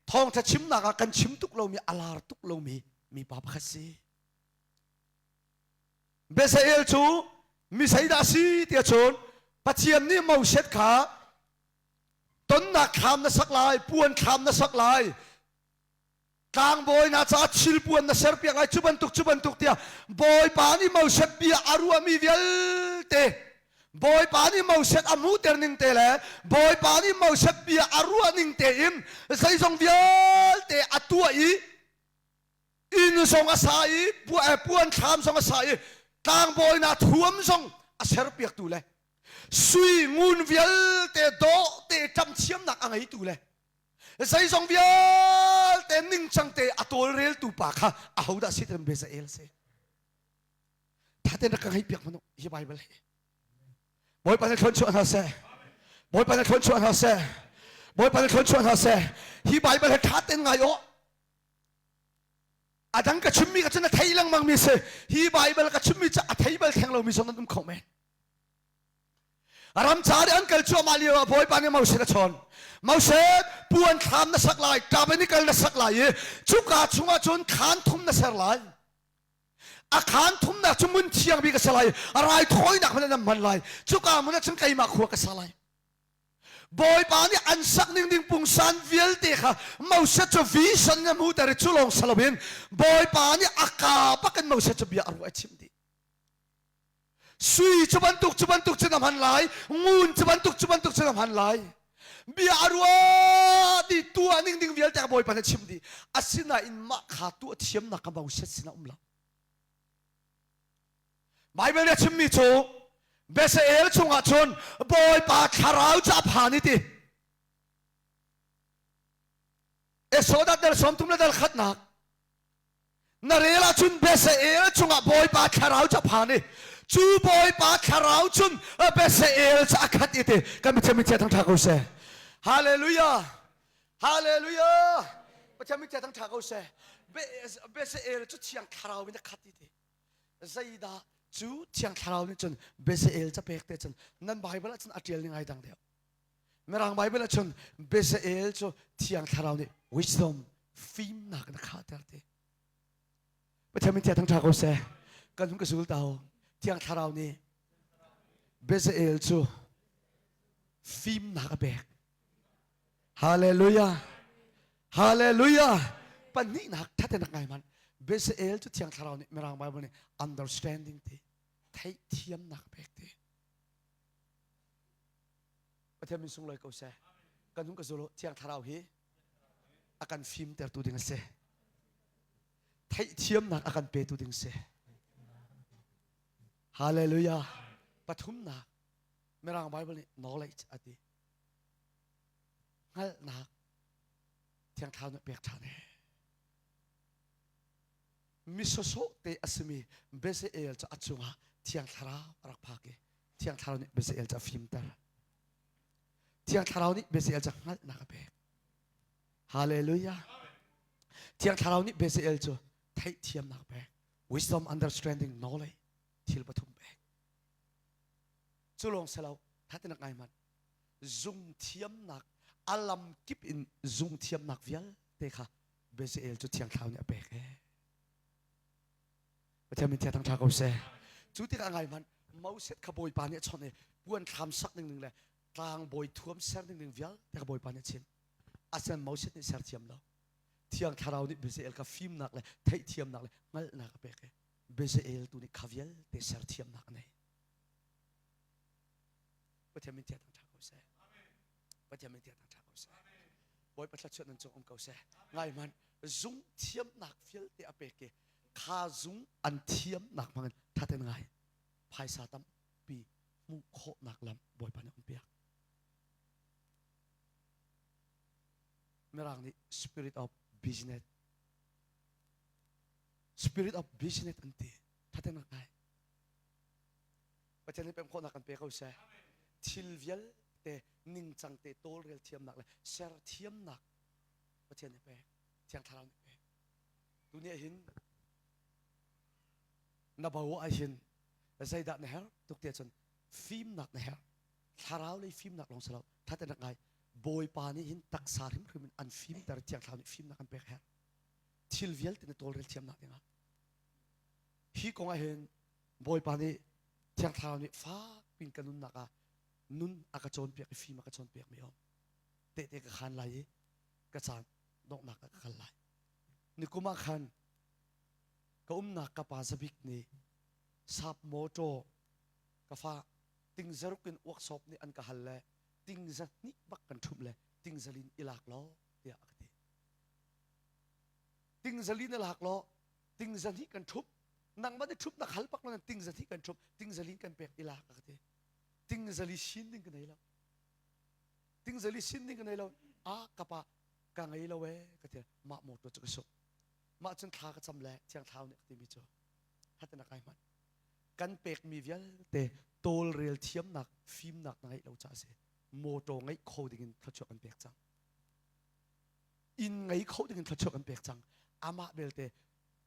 thawngṭha chimnak ah kan chim tuk lomi a lar tuk lomi mipa pakhat si. Bezael cu mi zeidah a si tiah cun Pathian nih Moses kha tonnak thlam na sak lai, puan thlam na sak lai, tlangbawi hna caah thilpuan na serpiak lai cu bantuk cu bantuk tiah Bawipa nih Moses bia a ruahmi vialte Bawipa nih Moses a hmuhter ning te le Bawipa nih Moses bia a ruah ning tein zeizong vialte a tuah i inn zong a sa i puan thlam zong a sa i tlangbawi hna thuam zong a serpiaktu le sui ngun vialte dawh te ṭam thiamnak a ngeitu le zeizong vialte ningcang te a tawlreltu pa kha ahodah si tin Bezael si thaten rak ka ngei piak manu hi Bible hi Bawipa nih thlon chuah hna seh Bawipa nih thlon chuah hna seh Bawipa nih thlon chuah hna seh hi Bible hi thaten ngai aw a dang ka chimmi ka cun a thei lengmang mi si hi Bible ka chimmi cu a thei bal theng lomi zong nan um kho men Ramcar i an kal cuahmah lio ah Bawipa nih Moses a chawn. Moses, puan thlam na sak lai, tabernacle na sak lai i cuka chungah cun khaan thum na ser lai. A khaan thumnak cu mun thiang bik a si lai, a raithawinak hmanh nan hman lai. Cuka hmun ah cun keimah khua ka sa lai. Bawipa nih an sak ning ding pungsan vialte kha Moses cu vision in a hmuhter i cu lawng si loin Bawipa nih a kaa bak in Moses cu bia a ruah a chimh dih. Sui cu bantuk cu bantuk cun a hman lai, ngun cu bantuk cu bantuk cun a hman lai. Bia a ruah dih tuah ning ding vialte a Bawipa nih a chim dih. Asinain mah kha tuah thiamnak ka Moses sinah um lo. Bible nih a chimmi cu Besael chungah cun Bawipa thlarau cu a phan i ti. Exodus dal 30 le dal khatnak Na rel ahcun Besael chungah Bawipa thlarau cu a phan i cu Bawipa thlarau cun Besael cu a khat i ti kan Pathian min thang ṭha ko seh. Hallelujah! Hallelujah! Pathian min thang ṭha ko seh. Besael cu thiang thlarau in a khat i ti. Zeidah cu thiang thlarau nih cun Besael ca pek te cun nan Bible ah cun a ṭial ning ai dang deuh. Mirang Bible ah cun Bezael cu Thiang Thlarau nih wisdom fimnak na khahter ti. Pathian min thang ṭha ko seh. Kan hun ka zul tau. Thiang Thlarau nih Bezael cu fimnak a pek. Hallelujah. Hallelujah. Pahnihnak thatenak ngai man. Bezael cu Thiang Thlarau nih Mirang Bible nih understanding ti theihthiamnak a pek ti. Pathian min sunglawi ko seh. Kan hung ka zul Thiang Thlarau hi a kan fimtertu ding a si. Theihthiamnak a kan petu ding si. Hallelujah. Pathumnak Mirang Bible nih knowledge a ti. Hngalhnak Thiang Thlarau nih pek ṭhan he. Mi sawsawh te a simi Bezael cu a cungah Thiang Thlarau a rak phak i Thiang Thlarau nih Bezael cu a fimter. Thiang Thlarau nih Bezael cu hngalhnak a pek. Hallelujah. Thiang Thlarau nih Bezael cu theihthiamnak pek. Wisdom, understanding, knowledge thil pathum pek. Cu lawng si lo, thatinak ngai hmanh. Zung thiamnak, a lam kip in zung thiamnak vialte kha Bezael cu Thiang Thlarau nih a pek ee. Pathian min thang ṭha ko seh. Cu tikah ngai hmanh Moses kha Bawipa nih a chawnh i puan thlam sak ning ning le tlangbawi thuam ser ning ning vialte kha Bawipa nih a chimh. Asinain Moses nih ser thiam lo. Thiang Thlarau nih Bezael kha fimnak le theihthiamnak le hngalhnak a pek i Bezael tu nih kha vialte ser thiamnak a nei. Pathian min thang ṭha ko seh. Pathian min thang ṭha ko seh. Bawipa thluachuah nan cung um ko seh. Ngai hmanh zung thiamnak vialte a pek i kha zung an thiamnak hmangin thaten ngai phaisa tampi hmuh khawhnak lam Bawipa nih on piak. Mirang nih spirit of business. Spirit of business an ti. Thaten rak ngai. Pathian nih pem khawhnak kan pe ko seh. Thil vialte ningcang te tawlrel thiamnak le ser thiamnak Pathian nih pek. Thiang Thlarau nih pek. Tuni ah hin na bo ah hin zeidah na herh tuk ti ahcun fimnak na herh. Thlarau lei fimnak lawng si lo. Thaten rak ngai. Bawipa nih hin taksa hrimhrim in an fimter Thiang Thlarau nih fimnak an pek herh. Thil vialte na tawlrel thiamnak dingah. Hi kong ah hin Bawipa nih Thiang Thlarau nih fak pin ka nunnak ah nun a ka cawnpiak i fim a ka cawnpiak mi um. Tehte ka khan lai i ka caan donghnak ah ka kal lai. Nikum ah khan ka umnak ka pa Zabik nih sap motor ka fa ting zaruk in workshop nih an ka hal le ting za hnih bak kan ṭhumh le ting zalin i lak law tiah a ka ti. Ting zalin i lak law ting zahnih kan ṭhumh nangmah nih ṭhumh nak hal bak lo ting zahnih kan ṭhumh ting zalin kan pek i lak a ka ti. Ting zali sin ding ka nei lo. Ting zali sin ding ka nei lo. A ka pa ka ngei lo ee ka ti. Mah motor cu ka suk. Mah cun thla ka cam le Thiang Thlarau nih a ka timi cu hatin a kai hmanh. Kan pekmi vialte tawlrel thiamnak fimnak na ngeih lo caah a si. Motor ngeih kho dingin thluachuah kan pek cang. Inn ngei kho dingin thluachuah kan pek cang. Amah belte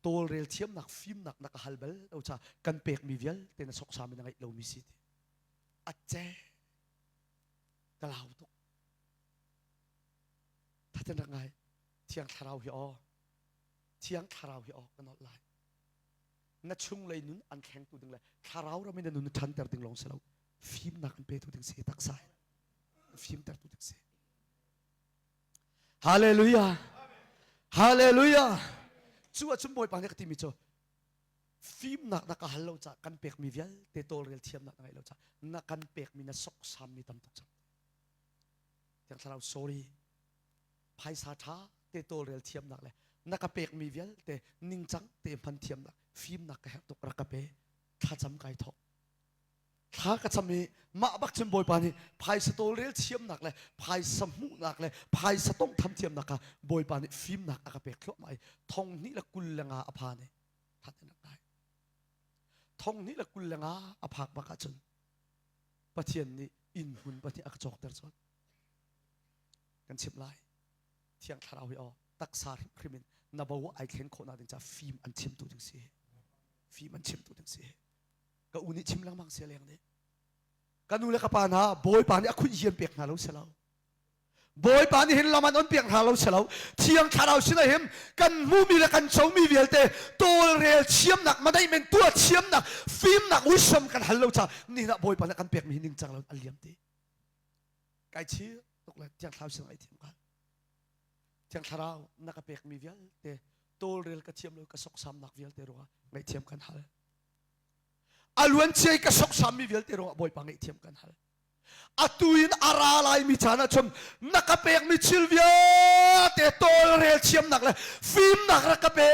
tawlrel thiamnak fimnak na ka hal bal lo caah kan pekmi vialte na soksam in na ngeih lomi si ti. A ce ka lau tuk. Thaten rak ngai. Thiang Thlarau hi aw. Thiang Thlarau hi aw ka nolh lai. Na chunglei nun an thlengtu ding le thlarau ram in na nun ṭhanter ding lawng si lo. Fimnak an petu ding si taksa in fimtertu ding si. Hallelujah. Hallelujah. Cu ahcun Bawipa nih ka timi cu fimnak na ka hal lo caah kan pekmi vialte tawlrel thiamnak na ngeih lo caah na kan pekmi na soksammi tam tuk cang. Thiang Thlarau sorry. Phaisa ṭha te tawlrel thiamnak le na ka pekmi vialte ningcang te hman thiamnak fimnak ka herh tuk rak ka pe thlacam kai thawk thla ka cam i mah bak cun Bawipa nih phaisa tawlrel thiamnak le phaisa hmuhnak le phaisa tonghtham thiamnak kha Bawipa nih fimnak a ka pek thluahmah i thong hnih le 25 a phan i that in rak ngai thong hnih le 25 a phak bak ahcun Pathian nih inn hmun pahnih a ka cawkter cun kan chimh lai Thiang Thlarau hi aw taksa hrimhrim in na bo ai thlen khawh nak ding ca fim an chimtu ding si fim an chimtu ding si ka u nih chim lengmang sia leng nih ka nu le ka pa hna Bawipa nih a khunh hian pek hna lo si lo Bawipa nih hin lam an on piak hna lo si lo Thiang Thlarau sinah hin kan hmumi le kan comi vialte tawlrel thiamnak madaih tuah thiamnak fimnak wisdom kan hal lo ca nihin ah Bawipa nih kan pekmi hi ningcang lo an liam ti kai chir tuk le Thiang Thlarau sinah ai thiam ka Thiang Thlarau na ka pekmi vialte tawlrel ka thiam lo ka soksamnak vialte ruangah ngaihthiam kan hal a luancia i ka soksammi vialte ruangah Bawipa ngaihthiam kan hal atu in a ra laimi caan ahcun na ka pekmi thil vialte tawlrel thiamnak le fimnak rak ka pe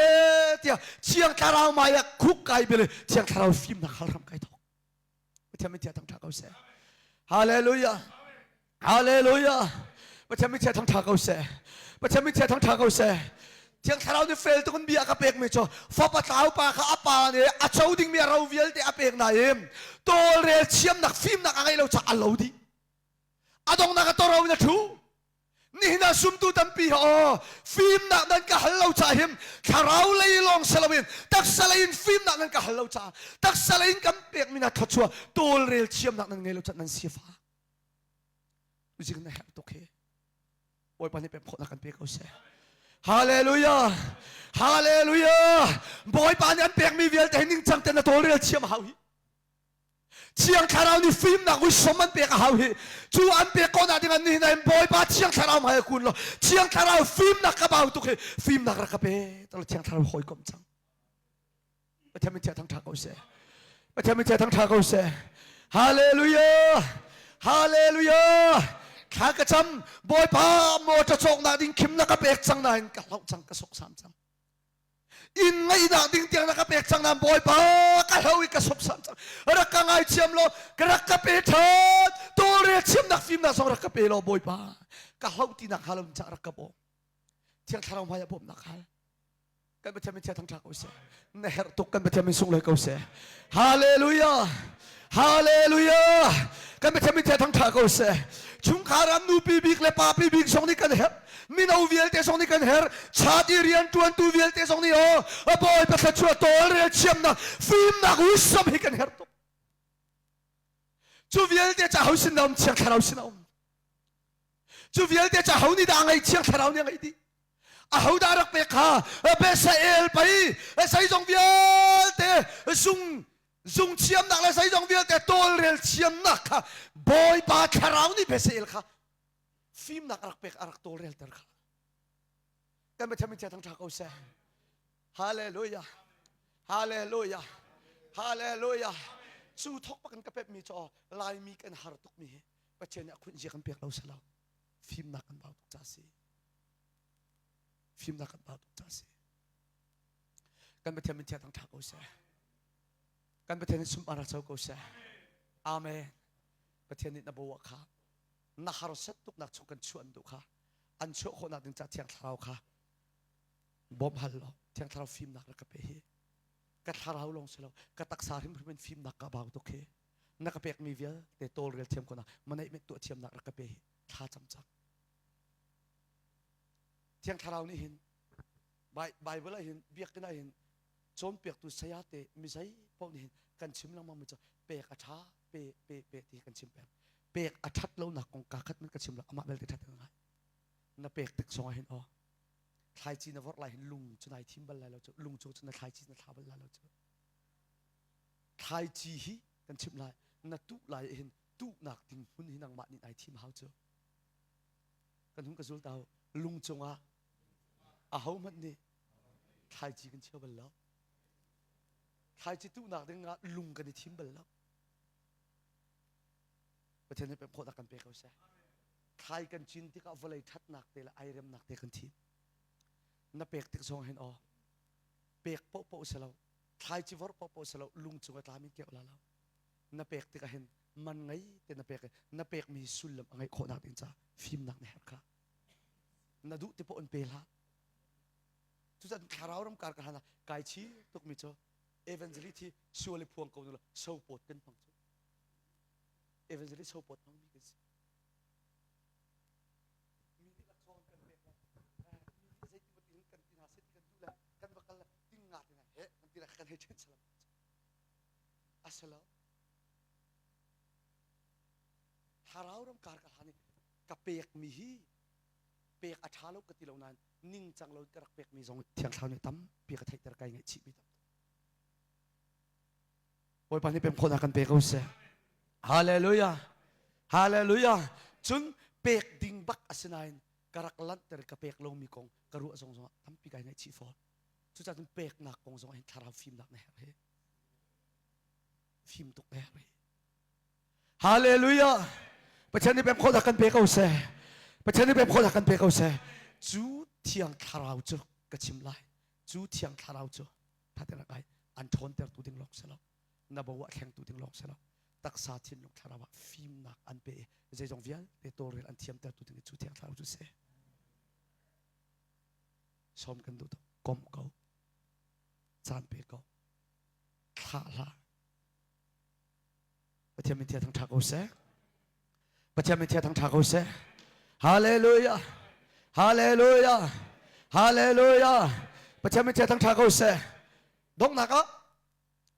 tiah Thiang Thlarau hmai ah khuk kai bil i Thiang Thlarau fimnak hal hram kai thawk Pathian min thang ṭha ko seh Hallelujah Hallelujah Pathian min thang ṭha ko seh Pathian min thang ṭha ko seh Thiang Thlarau nih fel tuk in bia ka pekmi cu fapa tlau pa kha a pa nih a co dingmi a ro vialte a pek nain tawlrel thiamnak fimnak a ngeih lo caah a lo dih a donghnak a toro in a ṭhu nihin ah sumtu tampi ha aw fimnak nan ka hal lo caah hin thlarau lei lawng si loin taksa lei in fimnak nan ka hal lo caah taksa lei in kan pekmi na thluachuah tawlrel thiamnak nan ngei lo caah nan sifak Uzik na herh tuk hi Bawipa nih pek khawhnak kan pe ko seh Hallelujah Hallelujah Bawipa nih an pekmi vialte hi ningcang te na tawlrel thiam a hau hi Thiang Thlarau nih fimnak wisdom an pek a hau hi cu an pek ko nak ding an nihin ah Bawipa Thiang Thlarau hmai kun law Thiang Thlarau fimnak ka bau tuk hi fimnak rak ka pe talo Thiang Thlarau hawikom cang Pathian min thang ṭha ko seh Pathian min thang ṭha ko seh Hallelujah Hallelujah thla ka cam Bawipa motor cawknak ding khim na ka pek cang nain ka hlauh cang ka soksam cang inn ngeihnak ding tiang na ka pek cang nain Bawipa ka hlo i ka soksam cang rak ka ngaithiam law ka rak ka pe ṭhan tawlrel thiamnak fimnak zong rak ka pe law Bawipa ka hloh tinak hnga lo in cah rak ka bawm Thiang Thlarau hmai ah bawmhnak hal. Kan Pathian min chia thangṭha ko seh. Na herh tuk kan Pathian min sunglawi ko seh. Hallelujah. Hallelujah. Kan Pathian min chia thangṭha ko seh. Chungkhar am nupi bik le papi bik zong nih kan herh. Mino vialte zong nih kan herh. Chati rianṭuantu vialte zong nih aw a Bawipa thluachuah tawlrel thiamnak fimnak wisdom hi kan herh tuk. Cu vialte ca ho sin dah um Thiang Thlarau sin a um. Cu vialte ca ho nih dah a ngeih Thiang Thlarau nih a ngeih dih. Ahodah rak pek kha Besael pei zeizong vialte zung zung thiamnak le zeizong vialte tawlrel thiamnak kha Bawipa thlarau nih Besael kha fimnak a rak pek a rak tawlrelter kha kan Pathian min chia thangṭha ko seh. Hallelujah. Hallelujah. Hallelujah. Cu thok bak in ka pep mi cu Laimi kan har tuk mi hi Pathian nih a khunh zia kan pek lo selo fimnak kan bau tuk ca si. Fimnak kan bau tuk ca si. Kan Pathian min thiang thangṭha ko seh. Kan Pathian nih sunpar co ko seh. Amen. Pathian nih na bawa kha na harsat tuknak chung kan chuah an duh kha an chuah khawhnak ding ca Thiang Thlarau kha bawmh hal law Thiang Thlarau fimnak rak ka pe hi. Ka thlarau lawng si lo ka taksa hrimhrim in fimnak ka bau tuk hi. Na ka pekmi vialte tawlrel thiam ko na manaih met tuah thiamnak rak ka pe hi. Thla cam cang. Thiang Thlarau nih hin Bible ah hin biakinn ah hin cawnpiaktu saya te mizei paoh nih hin kan chim lengmang mi cu pek a ṭha pe pe pe ti kan chim peng pek a ṭhat lonak kong ka khat man ka chim lo amah belte ṭhat ngai na pek tik zong ah hin aw thlaici na vorh lai hin lung cu nai thim bal lai lo cu lung cu na thlaici na thla bal lai lo cu thlaici hi kan chim lai na tuh lai hin tuhnak ding hmun hi nangmah nih nai thim hau cu kan hun ka zul tau lung cungah ahohmanh nih thlaici kan chia bal lo thlaici tuhnak ding ah lung kan i thim bal lo Pathian nih pek khawhnak kan pe ko seh thlai kan cin tikah vawlei ṭhatnak te le airemnak te kan thim na pek tik zong hin aw pek paohpaoh si lo thlaici vorh paohpaoh si lo lung cung a tlami keuh la lo na pek tikah hin man ngei te na pek na pekmi sullam a ngeih khawhnak ding ca fimnak na herh kha na duh ti paoh in pe hlah cucaah thlarau ram kar ka hlan ah kai chi tukmi cu evangelist hi sual i phuang ko nu sopawt kan hmang cu evangelist sopawt hmangmi kan si mi nih laksawng kan pek le mi nih zeiti maw kan ti hna seh ti kan duh le kan va kal le ting nga ti hna he kan ti le kan hei ṭhen salam asilo thlarau ram kar ka hlan i ka pekmi hi pek a ṭha lo ka ti lo nain ningcang lo ka rak pekmi zong thiang thlarau nih tampi ka theihter kai ngaihchihmi tam Bawipa nih pem khawhnak kan pe ko seh. Hallelujah. Hallelujah. Cun pek ding bak asinain ka rak lanhter ka pek lomi kong ka ruah zong zongah tampi kai ngaihchih fawn. Cucaah cun peknak kong zong hin thlarau fimnak na herh hi. Fim tuk na herh hi. Hallelujah. Pathian nih pem khawhnak kan pe ko seh. Pathian nih pem khawhnak kan pe ko seh. Cu thiang thlarau cu ka chim lai. Cu thiang thlarau cu thater ngai an ṭhawntertu ding lawng si lo. Na bo ah thlengtu ding lawng si lo. Taksa thinlung thlarau ah fimnak an pe i zeizong vialte tawlrel an thiamtertu ding cu thiang thlarau cu si. Sawm kan duh tuk. Kom ko. Caan pe ko. Thlah hlah. Pathian min thang ṭha ko seh. Pathian min thang ṭha ko seh. Hallelujah. Hallelujah. Hallelujah. Pathian min thang ṭha ko seh. Donghnak ah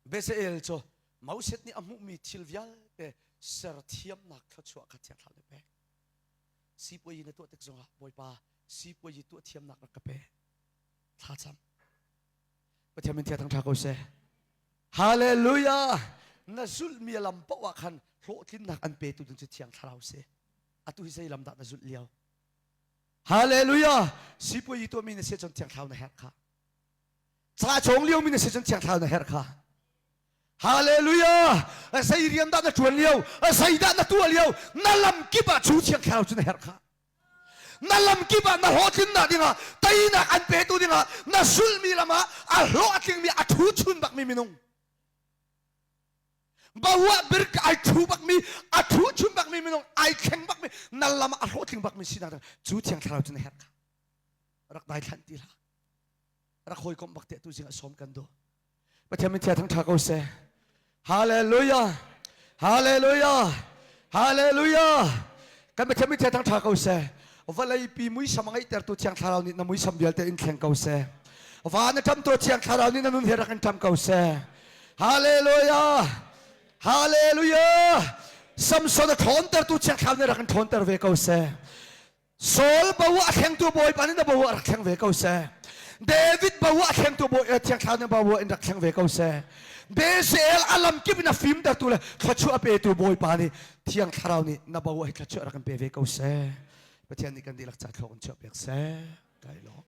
Besael cu Moses nih a hmuhmi thil vialte serthiamnak thluachuah kha Thiang Thlarau nih pek. Sipuayi na tuah tik zongah Bawipa sipuayi tuah thiamnak rak ka pe. Thlacam. Pathian min thang ṭha ko seh. Hallelujah! Na zulhmi lam paoh ah khan hlawhtlinnak an petu ding cu Thiang Thlarau si. Atu hi zei lam dah na zulh lio? Hallelujah! Sipuayi tuahmi na si cun Thiang Thlarau na herh kha. Ca cawng liomi na si cun Thiang Thlarau na herh kha. Hallelujah! Zei rian dah na ṭuan lio? Zei dah na tuah lio? Na lam kip ah cu Thiang Thlarau cu na herh kha. Na lamkip ah na hlawhtlinnak dingah teinak an petu dingah na sulmi lam ah a hlawh a tlingmi a ṭhu chun bakmi minung bahuah birk ai ṭhu bakmi a ṭhu chun bakmi minung ai thleng bakmi na lam ah a hlawhtling bakmi sinak ding cu thiang thlarau cu na herh kha rak dai thlanh ti hlah. Rak hawikomh bak te tu zing ah sawm kan duh. Pathian min thia thang tha ko seh. Hallelujah. Hallelujah. Hallelujah. Kan Pathian min thia thang tha ko seh. Vawlei pi muisam a ngeihtertu Thiang Thlarau nih na muisam vialte in thleng ko seh. Van a ṭamtu Thiang Thlarau nih na nun he rak in ṭam ko seh. Hallelujah. Hallelujah. Samson a ṭhawntertu Thiang Thlarau nih rak in ṭhawnter ve ko seh. Saul bo a thlengtu Bawipa nih na bo a rak thleng ve ko seh. David bo a thlengtu Bawi Thiang Thlarau nih bo in rak thleng ve ko seh. Bezeel a lam kip in a fimtertu le thluachuah a petu Bawipa nih Thiang Thlarau nih na bo hi thluachuah rak in pe ve ko seh. Pathian nih kan dihlak ca thlawk in chuah piak seh. Kai lawm.